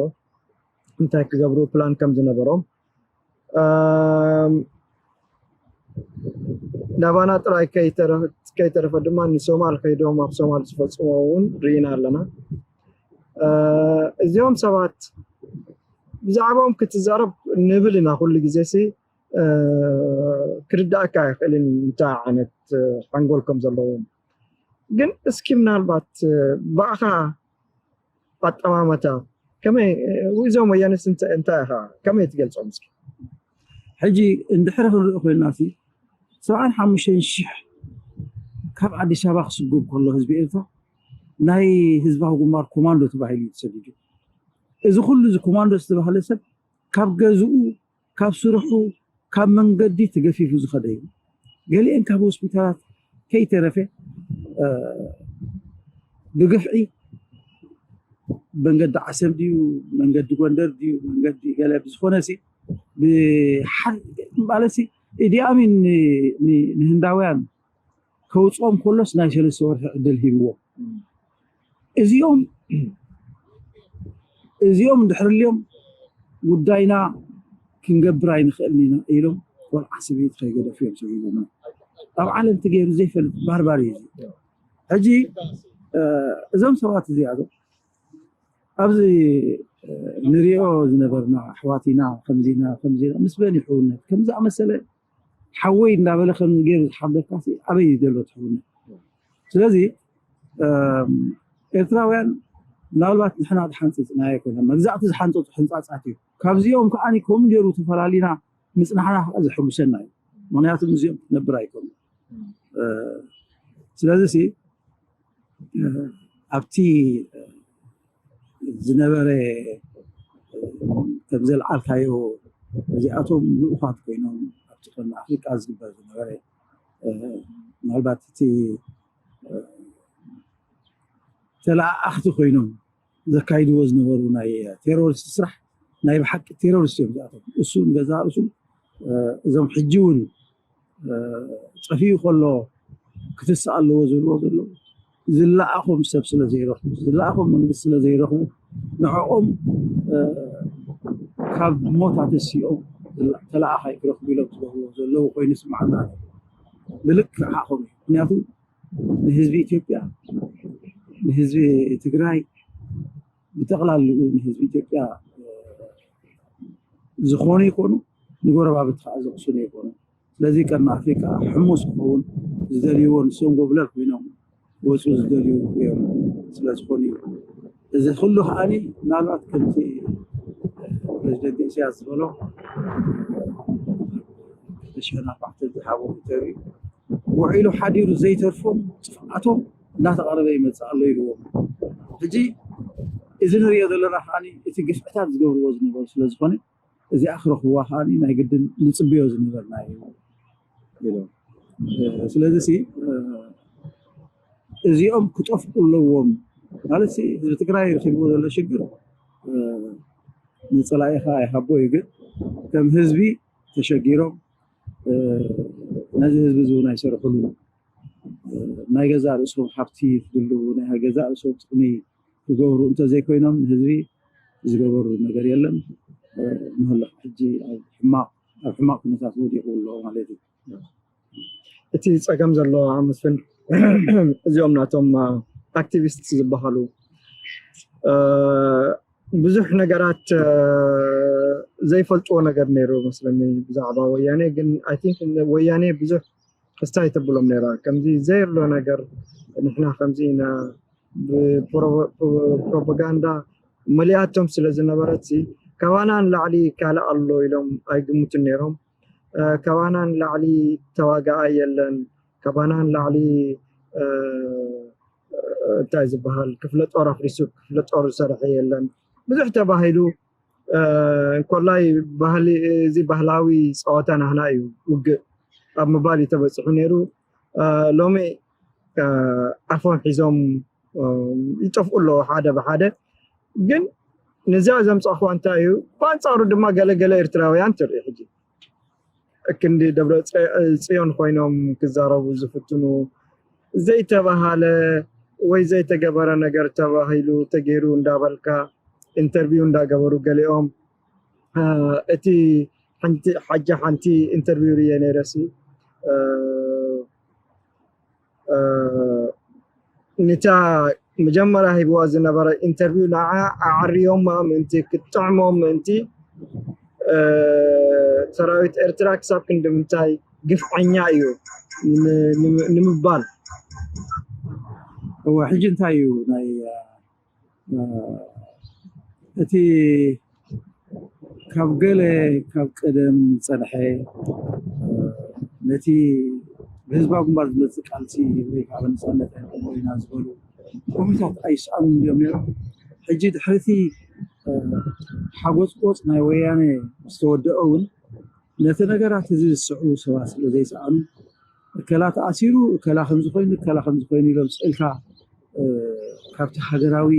እንታይ ክገብሩ ፕላን ከም ዝነበሮም ናባና ጥራይ ከይተረፈ ድማ ንሶማል ከይዶም ኣብ ሶማል ዝፈፅሞ እውን ርኢና ኣለና እዚኦም ሰባት ብዛዕባኦም ክትዛረብ ንብል ኢና ኩሉ ግዜ ሲ ክርዳእካ ኣይኽእልን እንታይ ዓይነት ሓንጎል ከም ዘለዎም ግን እስኪ ምናልባት ብኣኻ ኣጠማመታ ከመይ እዞም ወያነስ እንታይ ኢኻ ከመይ ትገልፆም እስኪ ሕጂ እንድሕሪ ክንርኢ ኮይንና ሲ ሰብዓን ሓሙሽተን ሽሕ ካብ ኣዲስ ኣበባ ክስጉብ ከሎ ህዝቢ ኤርትራ ናይ ህዝባዊ ግንባር ኮማንዶ ተባሂሉ እዩ ተሰዲዱ እዚ ኩሉ እዚ ኮማንዶ ዝተባህለ ሰብ ካብ ገዝኡ ካብ ስርሑ ካብ መንገዲ ተገፊፉ ዝኸደ እዩ ገሊአን ካብ ሆስፒታላት ከይተረፈ ብግፍዒ መንገዲ ዓሰብ ድዩ መንገዲ ጎንደር ድዩ መንገዲ ገለ ብዝኾነ ሲ ማለት ሲ ኢዲኣሚን ንህንዳውያን ከውፅኦም ከሎስ ናይ ሰለስተ ወርሒ ዕድል ሂብዎም እዚኦም እዚኦም እንድሕርልዮም ጉዳይና ክንገብር ኣይንኽእልን ኢና ኢሎም ቆልዓ ሰበይቲ ከይገደፉ እዮም ሰቢቦምና ኣብ ዓለም ተገይሩ ዘይፈልጥ ባርባር እዩ ሕጂ እዞም ሰባት እዚኣቶም ኣብዚ ንሪኦ ዝነበርና ኣሕዋት ኢና ከምዚና ከምዚና ምስ በን ይሕውነት ከም ዝኣመሰለ ሓወይ እንዳበለ ከም ገይሩ ዝሓብደካ ኣበይ ዘሎ ትሕውነት ስለዚ ኤርትራውያን ምናልባት ንሕና ዝሓንፅፅናዮ ኮነ መግዛእቲ ዝሓንፀፁ ሕንፃፃት እዩ ካብዚኦም ከዓ ከምኡ ገይሩ ተፈላሊና ምፅናሕና ከዓ ዘሐጉሰና እዩ ምክንያቱ እዚኦም ክትነብር ኣይኮኑ ስለዚ ኣብቲ ዝነበረ ከም ዘልዓልካዮ እዚኣቶም ልኡኻት ኮይኖም ኣብቲ ቀርኒ ኣፍሪቃ ዝግበር ዝነበረ ምናልባት እቲ ተለኣኣኽቲ ኮይኖም ዘካይድዎ ዝነበሩ ናይ ቴሮሪስት ስራሕ ናይ ብሓቂ ቴሮሪስት እዮም እዚኣቶም። እሱ ንገዛ ርእሱ እዞም ሕጂ እውን ጠፊኡ ከሎ ክትስእ ኣለዎ ዝብልዎ ዘለዉ ዝለኣኾም ሰብ ስለ ዘይረኽቡ ዝለኣኾም መንግስቲ ስለ ዘይረኽቡ ንዕኦም ካብ ሞት ኣተሲኦም ተለኣኻይ ክረኽቡ ኢሎም ዝገብርዎ ዘለዉ ኮይኑ ይስምዓና። ብልክዕ ሓኾም እዩ። ምክንያቱ ንህዝቢ ኢትዮጵያ ንህዝቢ ትግራይ ብጠቕላልኡ ንህዝቢ ኢትዮጵያ ዝኾኑ ይኮኑ ንጎረባብቲ ከዓ ዘቕስኑ ይኮኑ። ስለዚ ቀርኒ ኣፍሪካ ሕሙስ ክኸውን ዝደልይዎ ንሶም ጎብለል ኮይኖም ወፁ ዝደልዩ እዮም። ስለዝኾኑ እዩ እዚ ኩሉ ከዓኒ ምናልባት ከምቲ ፕሬዚደንት ኢሳያስ ዝበሎ ተሽሕን ኣርባዕተ ዝሃቦ ኢንተርቪው ውዒሉ ሓዲሩ ዘይተርፎም ጥፍኣቶም እናተቐረበ ይመፅእ ኣሎ ኢልዎም። ሕጂ እዚ ንሪኦ ዘለና ከዓ እቲ ግፍዕታት ዝገብርዎ ዝነበሩ ስለዝኾነ እዚኣ ክረኽብዋ ከዓ ናይ ግድን ንፅብዮ ዝነበርና እዩ ኢሎም። ስለዚ እዚኦም ክጠፍኡ ኣለዎም ማለት ህዝቢ ትግራይ ረኪብዎ ዘሎ ሽግር ንፀላኢኻ ኣይሃቦ እዩ። ግን ከም ህዝቢ ተሸጊሮም ነዚ ህዝቢ እዚ እውን ኣይሰርሕሉ ናይ ገዛእ ርእሶም ሃብቲ ክድልዉ ናይ ገዛእ ርእሶም ጥቕሚ ክገብሩ እንተዘይኮይኖም ንህዝቢ ዝገበሩ ነገር የለን። ንህልኽ ሕጂ ኣብ ሕማቕ ኣብ ሕማቕ ኩነታት ወዲቑ ኣሎ ማለት እዩ። እቲ ፀገም ዘሎ መስፍን እዚኦም ናቶም ኣክቲቪስት ዝበሃሉ ብዙሕ ነገራት ዘይፈልጥዎ ነገር ነይሩ መስለኒ ብዛዕባ ወያኔ። ግን ኣይ ቲንክ ወያኔ ብዙሕ ክስታይ ተብሎም ነይራ ከምዚ ዘይብሎ ነገር ንሕና ከምዚ ኢና ብፕሮፓጋንዳ መሊኣቶም ስለ ዝነበረት ካባና ንላዕሊ ካልእ ኣሎ ኢሎም ኣይግምቱን ነይሮም። ካባና ንላዕሊ ተዋጋኣይ የለን፣ ካባና ንላዕሊ እንታይ ዝበሃል ክፍለ ጦር ኣፍሪሱ ክፍለ ጦር ዝሰርሐ የለን ብዙሕ ተባሂሉ። እንኮላይ ባህሊ እዚ ባህላዊ ፀወታ ናህና እዩ ውግእ ኣብ ምባል እዩ ተበፅሑ ነይሩ። ሎሚ ኣፎም ሒዞም ይጠፍኡ ኣለዉ ሓደ ብሓደ። ግን ነዚኣ ዘምፃእኽዋ እንታይ እዩ? ብኣንፃሩ ድማ ገለገለ ኤርትራውያን ትርኢ ሕጂ ክንዲ ደብረ ፅዮን ኮይኖም ክዛረቡ ዝፍትኑ ዘይተባሃለ ወይ ዘይተገበረ ነገር ተባሂሉ ተገይሩ እንዳበልካ ኢንተርቪው እንዳገበሩ ገሊኦም እቲ ሓንቲ ሓጂ ሓንቲ ኢንተርቪው ርየ ነይረሲ ነታ መጀመርያ ሂብዋ ዝነበረ ኢንተርቪው ንዓ ኣዕርዮማ ምእንቲ ክትጥዕሞም ምእንቲ ሰራዊት ኤርትራ ክሳብ ክንዲ ምንታይ ግፍዐኛ እዩ ንምባል። እወ ሕጂ እንታይ እዩ ናይ እቲ ካብ ገለ ካብ ቀደም ዝፀንሐ ነቲ ብህዝባዊ ግንባር ዝመፅእ ቃልሲ ወይ ከዓ ነፃነት ኣይኮና ዝበሉ ኮሚታት ኣይስኣኑ እዮም ነይሮም። ሕጂ ድሕርቲ ሓጎፅቆፅ ናይ ወያነ ዝተወደአ እውን ነቲ ነገራት እዚ ዝስዕቡ ሰባት ስለ ዘይሰኣኑ እከላ ተኣሲሩ እከላ ከምዚ ኮይኑ እከላ ከምዚ ኮይኑ ኢሎም ስእልካ ካብቲ ሃገራዊ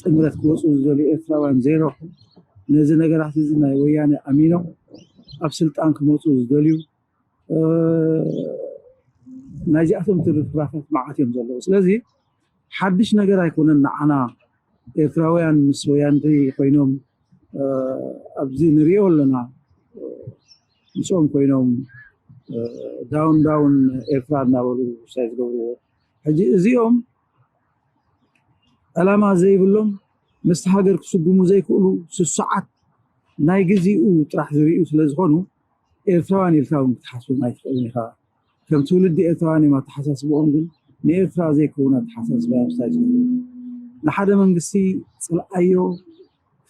ጥምረት ክወፁ ዝደልዩ ኤርትራውያን ዘይረኽቡ ነዚ ነገራት እዚ ናይ ወያነ ኣሚኖም ኣብ ስልጣን ክመፁ ዝደልዩ ናይዚኣቶም ትርፍራፋት መዓት እዮም ዘለዉ። ስለዚ ሓድሽ ነገር ኣይኮነን ንዓና ኤርትራውያን ምስ ወያንቲ ኮይኖም ኣብዚ ንሪኦ ኣለና። ምስኦም ኮይኖም ዳውን ዳውን ኤርትራ እናበሉ ሳይ ዝገብርዎ ሕጂ እዚኦም ዕላማ ዘይብሎም ምስቲ ሃገር ክስጉሙ ዘይክእሉ ስሱዓት ናይ ግዚኡ ጥራሕ ዝርእዩ ስለ ዝኾኑ ኤርትራውያን ኢልካ እውን ክትሓስቦም ኣይትኽእልን ኢኻ። ከም ትውልዲ ኤርትራውያን እዮም ኣተሓሳስብኦም፣ ግን ንኤርትራ ዘይከውን ኣተሓሳስባ እዮም ስታይ ዝገብሩ። ንሓደ መንግስቲ ፅልኣዮ፣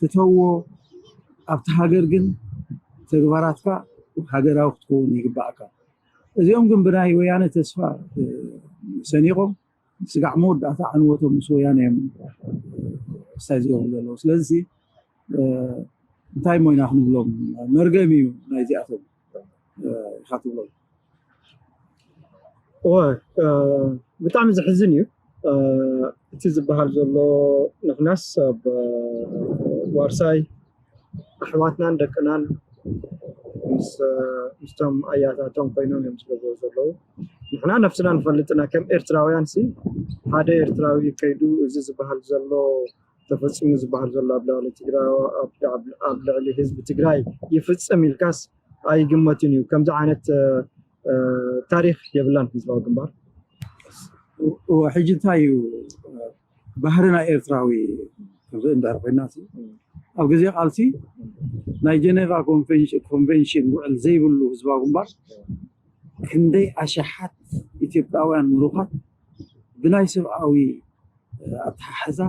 ፍተዎ፣ ኣብቲ ሃገር ግን ተግባራትካ ሃገራዊ ክትከውን ይግባእካ። እዚኦም ግን ብናይ ወያነ ተስፋ ሰኒቖም ስጋዕ መወዳእታ ዕንወቶም ምስ ወያነ እዮም ስታይ ዝገብሩ ዘለዉ። ስለዚ እንታይ እሞ ኢና ክንብሎም? መርገም እዩ ናይዚኣቶም ኢኻ ትብሎም። እወ፣ ብጣዕሚ ዘሕዝን እዩ። እቲ ዝበሃል ዘሎ ንሕናስ ኣብ ዋርሳይ ኣሕዋትናን ደቅናን ምስቶም ኣያታቶም ኮይኖም እዮም ዝገብሩ ዘለዉ። ንሕና ነፍስና ንፈልጥና ከም ኤርትራውያን ሲ ሓደ ኤርትራዊ ከይዱ እዚ ዝበሃል ዘሎ ተፈፂሙ ዝበሃል ዘሎ ኣብ ልዕሊ ትግራይ ኣብ ልዕሊ ህዝቢ ትግራይ ይፍፅም ኢልካስ ኣይግመትን እዩ። ከምዚ ዓይነት ታሪክ የብላን ህዝባዊ ግንባር። ሕጂ እንታይ እዩ ባህሪ ናይ ኤርትራዊ ክንርኢ እንድሕር ኮይና ኣብ ግዜ ቃልሲ ናይ ጀኔቫ ኮንቬንሽን ውዕል ዘይብሉ ህዝባዊ ግንባር ክንደይ ኣሽሓት ኢትዮጵያውያን ምሩኻት ብናይ ሰብኣዊ ኣተሓሕዛ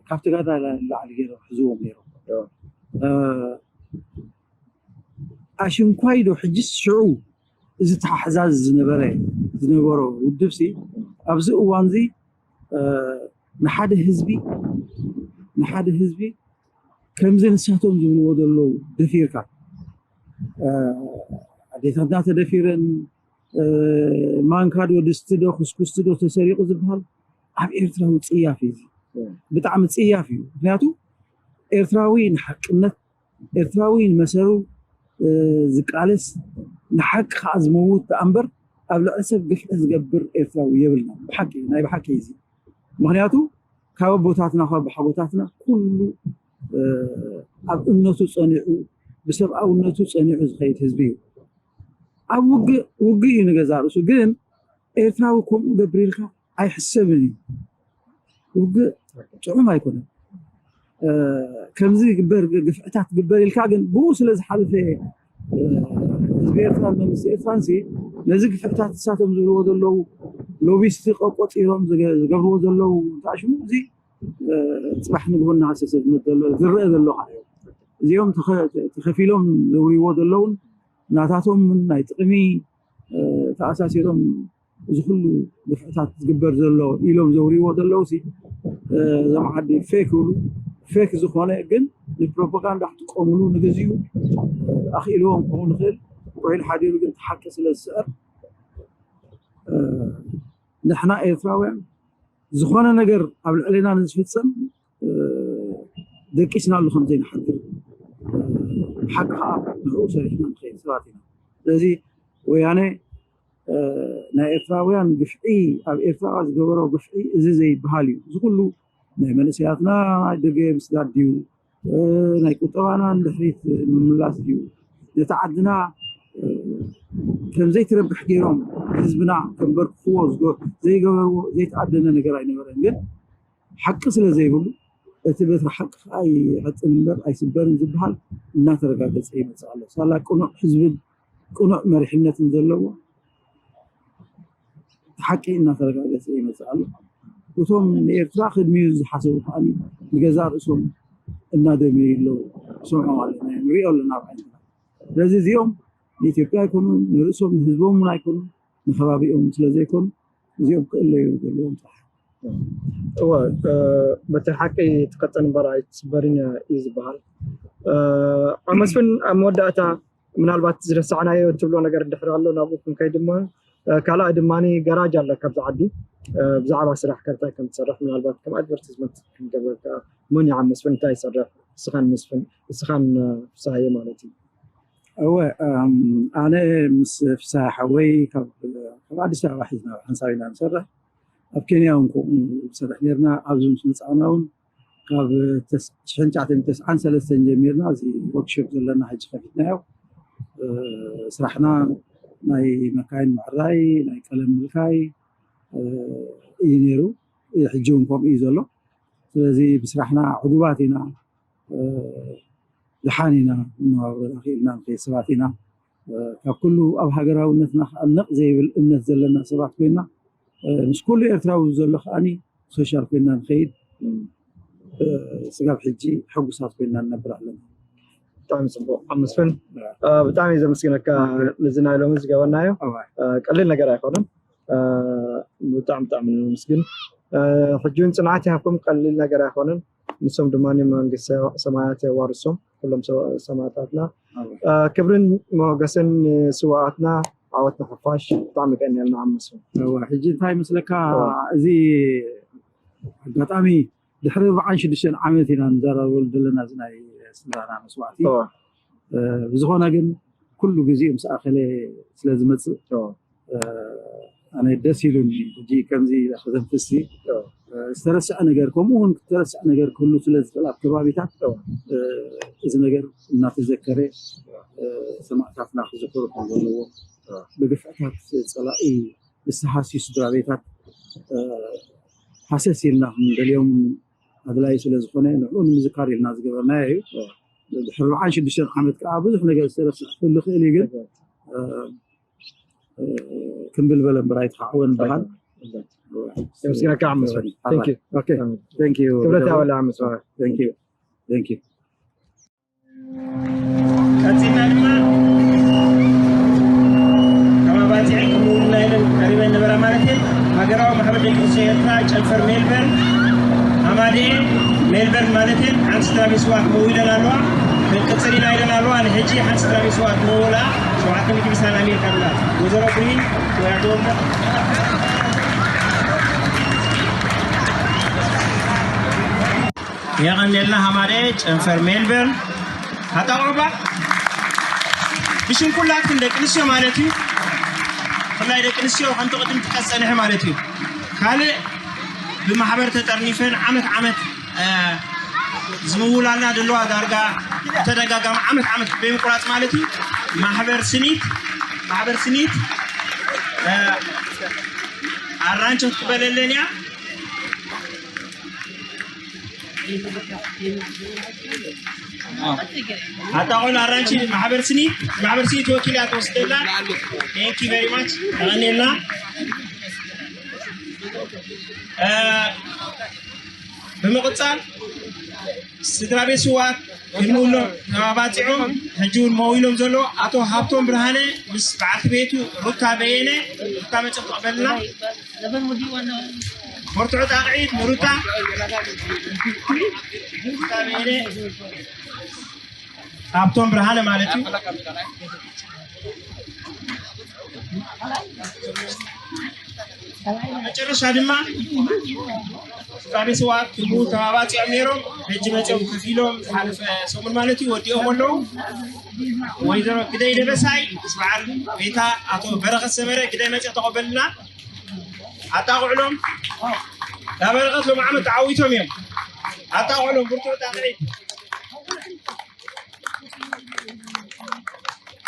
ካብ ተጋዳላይ ንላዕሊ ገይሮም ሕዝዎም ነይሮም። ኣሽንኳይ ዶ ሕጅስ ሽዑ እዚ ተሓሕዛዝ ዝነበረ ዝነበሮ ውድብ ሲ ኣብዚ እዋን እዚ ንሓደ ህዝቢ ንሓደ ህዝቢ ከምዚ ንሳቶም ዝብልዎ ዘለዉ ደፊርካ ኣዴታትና ተደፊረን ማንካ ዶ ድስቲ ዶ ኩስኩስቲ ዶ ተሰሪቑ ዝበሃል ኣብ ኤርትራዊ ፅያፍ እዩ። ብጣዕሚ ፅያፍ እዩ። ምክንያቱ ኤርትራዊ ንሓቅነት ኤርትራዊ ንመሰሉ ዝቃለስ ንሓቂ ከዓ ዝመውት ደኣ እምበር ኣብ ልዕሊ ሰብ ግፍዒ ዝገብር ኤርትራዊ የብልና። ብሓቂ ናይ ብሓቂ እዚ ምክንያቱ ካብ ኣቦታትና ካብ ሓጎታትና ኩሉ ኣብ እምነቱ ፀኒዑ ብሰብኣውነቱ ፀኒዑ ዝኸይድ ህዝቢ እዩ። ኣብ ውግእ ውግእ እዩ ንገዛ ርእሱ ግን ኤርትራዊ ከምኡ ገብር ኢልካ ኣይሕሰብን እዩ። ውግእ ጥዑም ኣይኮነን። ከምዚ ግበር ግፍዕታት ግበር ኢልካ ግን ብኡ ስለ ዝሓለፈ ህዝቢ ኤርትራን መንግስቲ ኤርትራን ሲ ነዚ ግፍዕታት ንሳቶም ዝብልዎ ዘለዉ ሎቢስቲ ቆቆፂሮም ዝገብርዎ ዘለዉ ታሽሙ እዚ ፅባሕ ንግሆ እናሃሰሰ ዝመት ዘሎ ዝረአ ዘሎ ከዓ እዩ። እዚኦም ተኸፊሎም ዘውሪዎ ዘለውን ናታቶም ናይ ጥቕሚ ተኣሳሲሮም እዚ ኩሉ ግፍዕታት ዝግበር ዘሎ ኢሎም ዘውሪዎ ዘለዉ ሲ እዞም ዓዲ ፌክ ይብሉ። ፌክ ዝኾነ ግን ንፕሮፓጋንዳ ክጥቀምሉ ንግዚኡ ኣኽኢልዎም ክኸውን ይኽእል። ውዒሉ ሓዲሩ ግን እቲ ሓቂ ስለ ዝስዕር ንሕና ኤርትራውያን ዝኾነ ነገር ኣብ ልዕሌና ንዝፍፀም ደቂስናሉ ከም ዘይንሓድር ብሓቂ ከዓ ንዕኡ ሰሪሕና ንኸይድ ሰባት ኢና። ስለዚ ወያነ ናይ ኤርትራውያን ግፍዒ ኣብ ኤርትራ ዝገበሮ ግፍዒ እዚ ዘይበሃል እዩ። እዚ ኩሉ ናይ መንእሰያትና ደገ ምስዳድ ድዩ? ናይ ቁጠባና ንድሕሪት ምምላስ ድዩ? ነቲ ዓድና ከም ዘይትረብሕ ገይሮም ህዝብና ከንበርክኽዎ ዘይገበርዎ ዘይተኣደነ ነገር ኣይነበረን። ግን ሓቂ ስለ ዘይብሉ እቲ በትሪ ሓቂ ከዓ ይቐጥን እምበር ኣይስበርን ዝበሃል እናተረጋገፀ ይመፅእ ኣሎ። ሳላ ቅኑዕ ህዝብን ቅኑዕ መሪሕነትን ዘለዎ ሓቂ እናተረጋገፀ ይመፅእ ኣሎ። እቶም ንኤርትራ ክድምዩ ዝሓሰቡ ከዓ ንገዛ ርእሶም እናደመዩ ኣለዉ። ሰምዖም ኣለና ንሪኦ ኣለና ኣብ ዓይንና። ስለዚ እዚኦም ንኢትዮጵያ ኣይኮኑን፣ ንርእሶም ንህዝቦም እውን ኣይኮኑን፣ ንከባቢኦም ስለ ዘይኮኑ እዚኦም ክእለዩ ዘለዎም ጥራሕ። እወ በትሪ ሓቂ ትቀጥን እምበር ኣይትስበርን እዩ ዝበሃል። ኣመስፍን ኣብ መወዳእታ ምናልባት ዝረሳዕናዮ ትብሎ ነገር እንድሕር ኣሎ ናብኡ ክንከይድ እሞ ካልኣይ ድማ ገራጅ ኣለካ ኣብዚ ዓዲ ብዛዕባ ስራሕ ከንታይ ከም ትሰርሕ ምናልባት ከም ኣድቨርቲዝመንት ክንገብረልካ መን ይዓምስ እንታይ ይሰርሕ እስኻን መስፍን እስኻን ፍሳሃየ ማለት እዩ። እወ ኣነ ምስ ፍሳሃ ሓወይ ካብ ኣዲስ ኣበባ ሒዝና ሓንሳብ ኢና ንሰርሕ። ኣብ ኬንያ እውን ከምኡ ንሰርሕ ነርና። ኣብዚ ምስ መፃእና እውን ካብ ትሽዓን ትሽዓን ሰለስተን ጀሚርና እዚ ወርክሾፕ ዘለና ሕጂ ከፊትናዮ። ስራሕና ናይ መካይን ምዕራይ ናይ ቀለም ምልካይ እዩ ነይሩ። ሕጂ እውን ከምኡ እዩ ዘሎ። ስለዚ ብስራሕና ዕጉባት ኢና። ድሓን ኢና መነባብሮ ክኢልና ንኸይድ ሰባት ኢና። ካብ ኩሉ ኣብ ሃገራውነትና ከዓ ነቕ ዘይብል እምነት ዘለና ሰባት ኮይና ምስ ኩሉ ኤርትራዊ ዘሎ ከዓኒ ሶሻል ኮይና ንኸይድ ስጋብ ሕጂ ሕጉሳት ኮይና ንነብር ኣለና። ብጣዕሚ ፅቡቅ ኣመስፍን ብጣዕሚ ዘመስግነካ ነዚ ናይ ሎሚ ዝገበናዮ ቀሊል ነገር ኣይኮነን። ብጣዕሚ ብጣዕሚ ነመስግን። ሕጂ እውን ፅንዓት ይሃብኩም ቀሊል ነገር ኣይኮነን። ንሶም ድማ መንግስቲ ሰማያት የዋርሶም ኩሎም ሰማእታትና። ክብርን ሞገስን ንስዋኣትና ዓወት ንሓፋሽ። ብጣዕሚ ቀኒልና ዓመሱ። ሕጂ እንታይ ይመስለካ? እዚ ኣጋጣሚ ድሕሪ ኣርባዓን ሽዱሽተን ዓመት ኢና ንዘራረበሉ ዘለና እዚ ናይ ስድራና መስዋእቲ። ብዝኾነ ግን ኩሉ ግዜ ምስ ኣኸለ ስለ ዝመፅእ ኣነ ደስ ኢሉኒ። ሕጂ ከምዚ ከተንፍሲ ዝተረስዐ ነገር፣ ከምኡ እውን ዝተረስዐ ነገር ክህሉ ስለ ዝኽእል ኣብ ከባቢታት እዚ ነገር እናተዘከረ ሰማእታትና ክዝክሩ ከም ዘለዎ፣ ብግፍዕታት ፀላኢ ዝተሃስዩ ስድራ ቤታት ሃሰስ ኢልና ክንደልዮም ኣድላይ ስለ ዝኾነ ንዕኡ ንምዝካር ኢልና ዝገበርናዮ እዩ። ድሕሪ ኣርባዓን ሽዱሽተን ዓመት ከዓ ብዙሕ ነገር ዝተረስዐ ክህሉ ይኽእል እዩ፣ ግን ክንብል በለ እምበር ኣይተኻዕወን በሃል። የመስገነካ ዓመሶ። Thank you። ክብረት ያወላ ዓመሶ። Thank you። Thank you። ቀፂልና ድማ ካብ ኣባፂዐን ክምውልና ኢለን ቀሪበን ነበራ ማለት እየን። ሃገራዊ ማሕበር ደቂ ኣንስትዮ ኤርትራ ጨንፈር ሜልበርን ኣማድኤ ሜልበርን ማለት እየን። ሓንቲ ስድራ ቤት ስዋ ክምውለን ኣለዋ። ክንቅፅል ኢና ኢለን ኣለዋ። ንሕጂ ሓንቲ ስድራ ቤት ስዋ ክምውላ ሸውዓተ ሚእቲ ቢሳን ኣሜሪካ ዶላር ወይዘሮ ብርሂን ወያደወልዳ የቐንየልና ሃማደ ጨንፈር ሜልበርን ኣጣቕዑባ ብሽም ኩላትን ደቂ ኣንስትዮ ማለት እዩ። ብፍላይ ደቂ ኣንስትዮ ከምቲ ቅድም ትቀፀንሐ ማለት እዩ። ካልእ ብማሕበር ተጠርኒፈን ዓመት ዓመት ዝምውላልና ዘለዋ ዳርጋ ተደጋጋሚ ዓመት ዓመት በምቁራፅ ማለት እዩ። ማሕበር ስኒት ማሕበር ስኒት ኣራንቸ ክትበለለን እያ። ኣታ ቆል ኣራንቺ ማሕበር ስኒት ማሕበር ስኒት ወኪል እያ ትወስደላ። Thank you very much። ተቐኒልና። ብምቕፃል ስድራ ቤት ስዋት ክንምውሎም ተባባፂዖም ሕጂ እውን መዊሎም ዘሎ ኣቶ ሃብቶም ብርሃነ ምስ በዓልቲ ቤቱ ሩታ በየነ ሩታ መፅእ ትቕበልና። በርትዑ ጣቕዒት ንሩታ ሃብቶም ብርሃነ ማለት እዩ። መጨረሻ ድማ ስድራ ቤት ስዋት ክምኡ ተባባፂዖም ነይሮም። ሕጂ መፅኦም ከፊሎም ዝሓለፈ ሰሙን ማለት እዩ ወዲኦም ኣለዉ። ወይዘሮ ግደይ ደበሳይ ምስ በዓል ቤታ ኣቶ በረኸት ሰመረ ግደይ መፅእ ተቐበልና። ኣጣቕዕሎም ዳበረቐት ሎም ዓመት ተዓዊቶም እዮም። ኣጣቕዕሎም ብርቱዕ ጣቕዒት።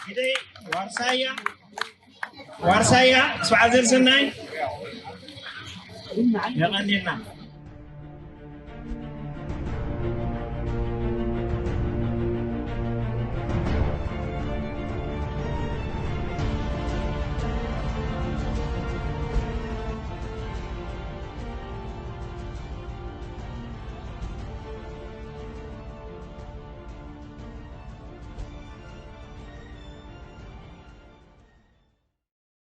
ግደይ ዋርሳያ ዋርሳያ ስብዓ ዘርሰናይ የቐንየልና።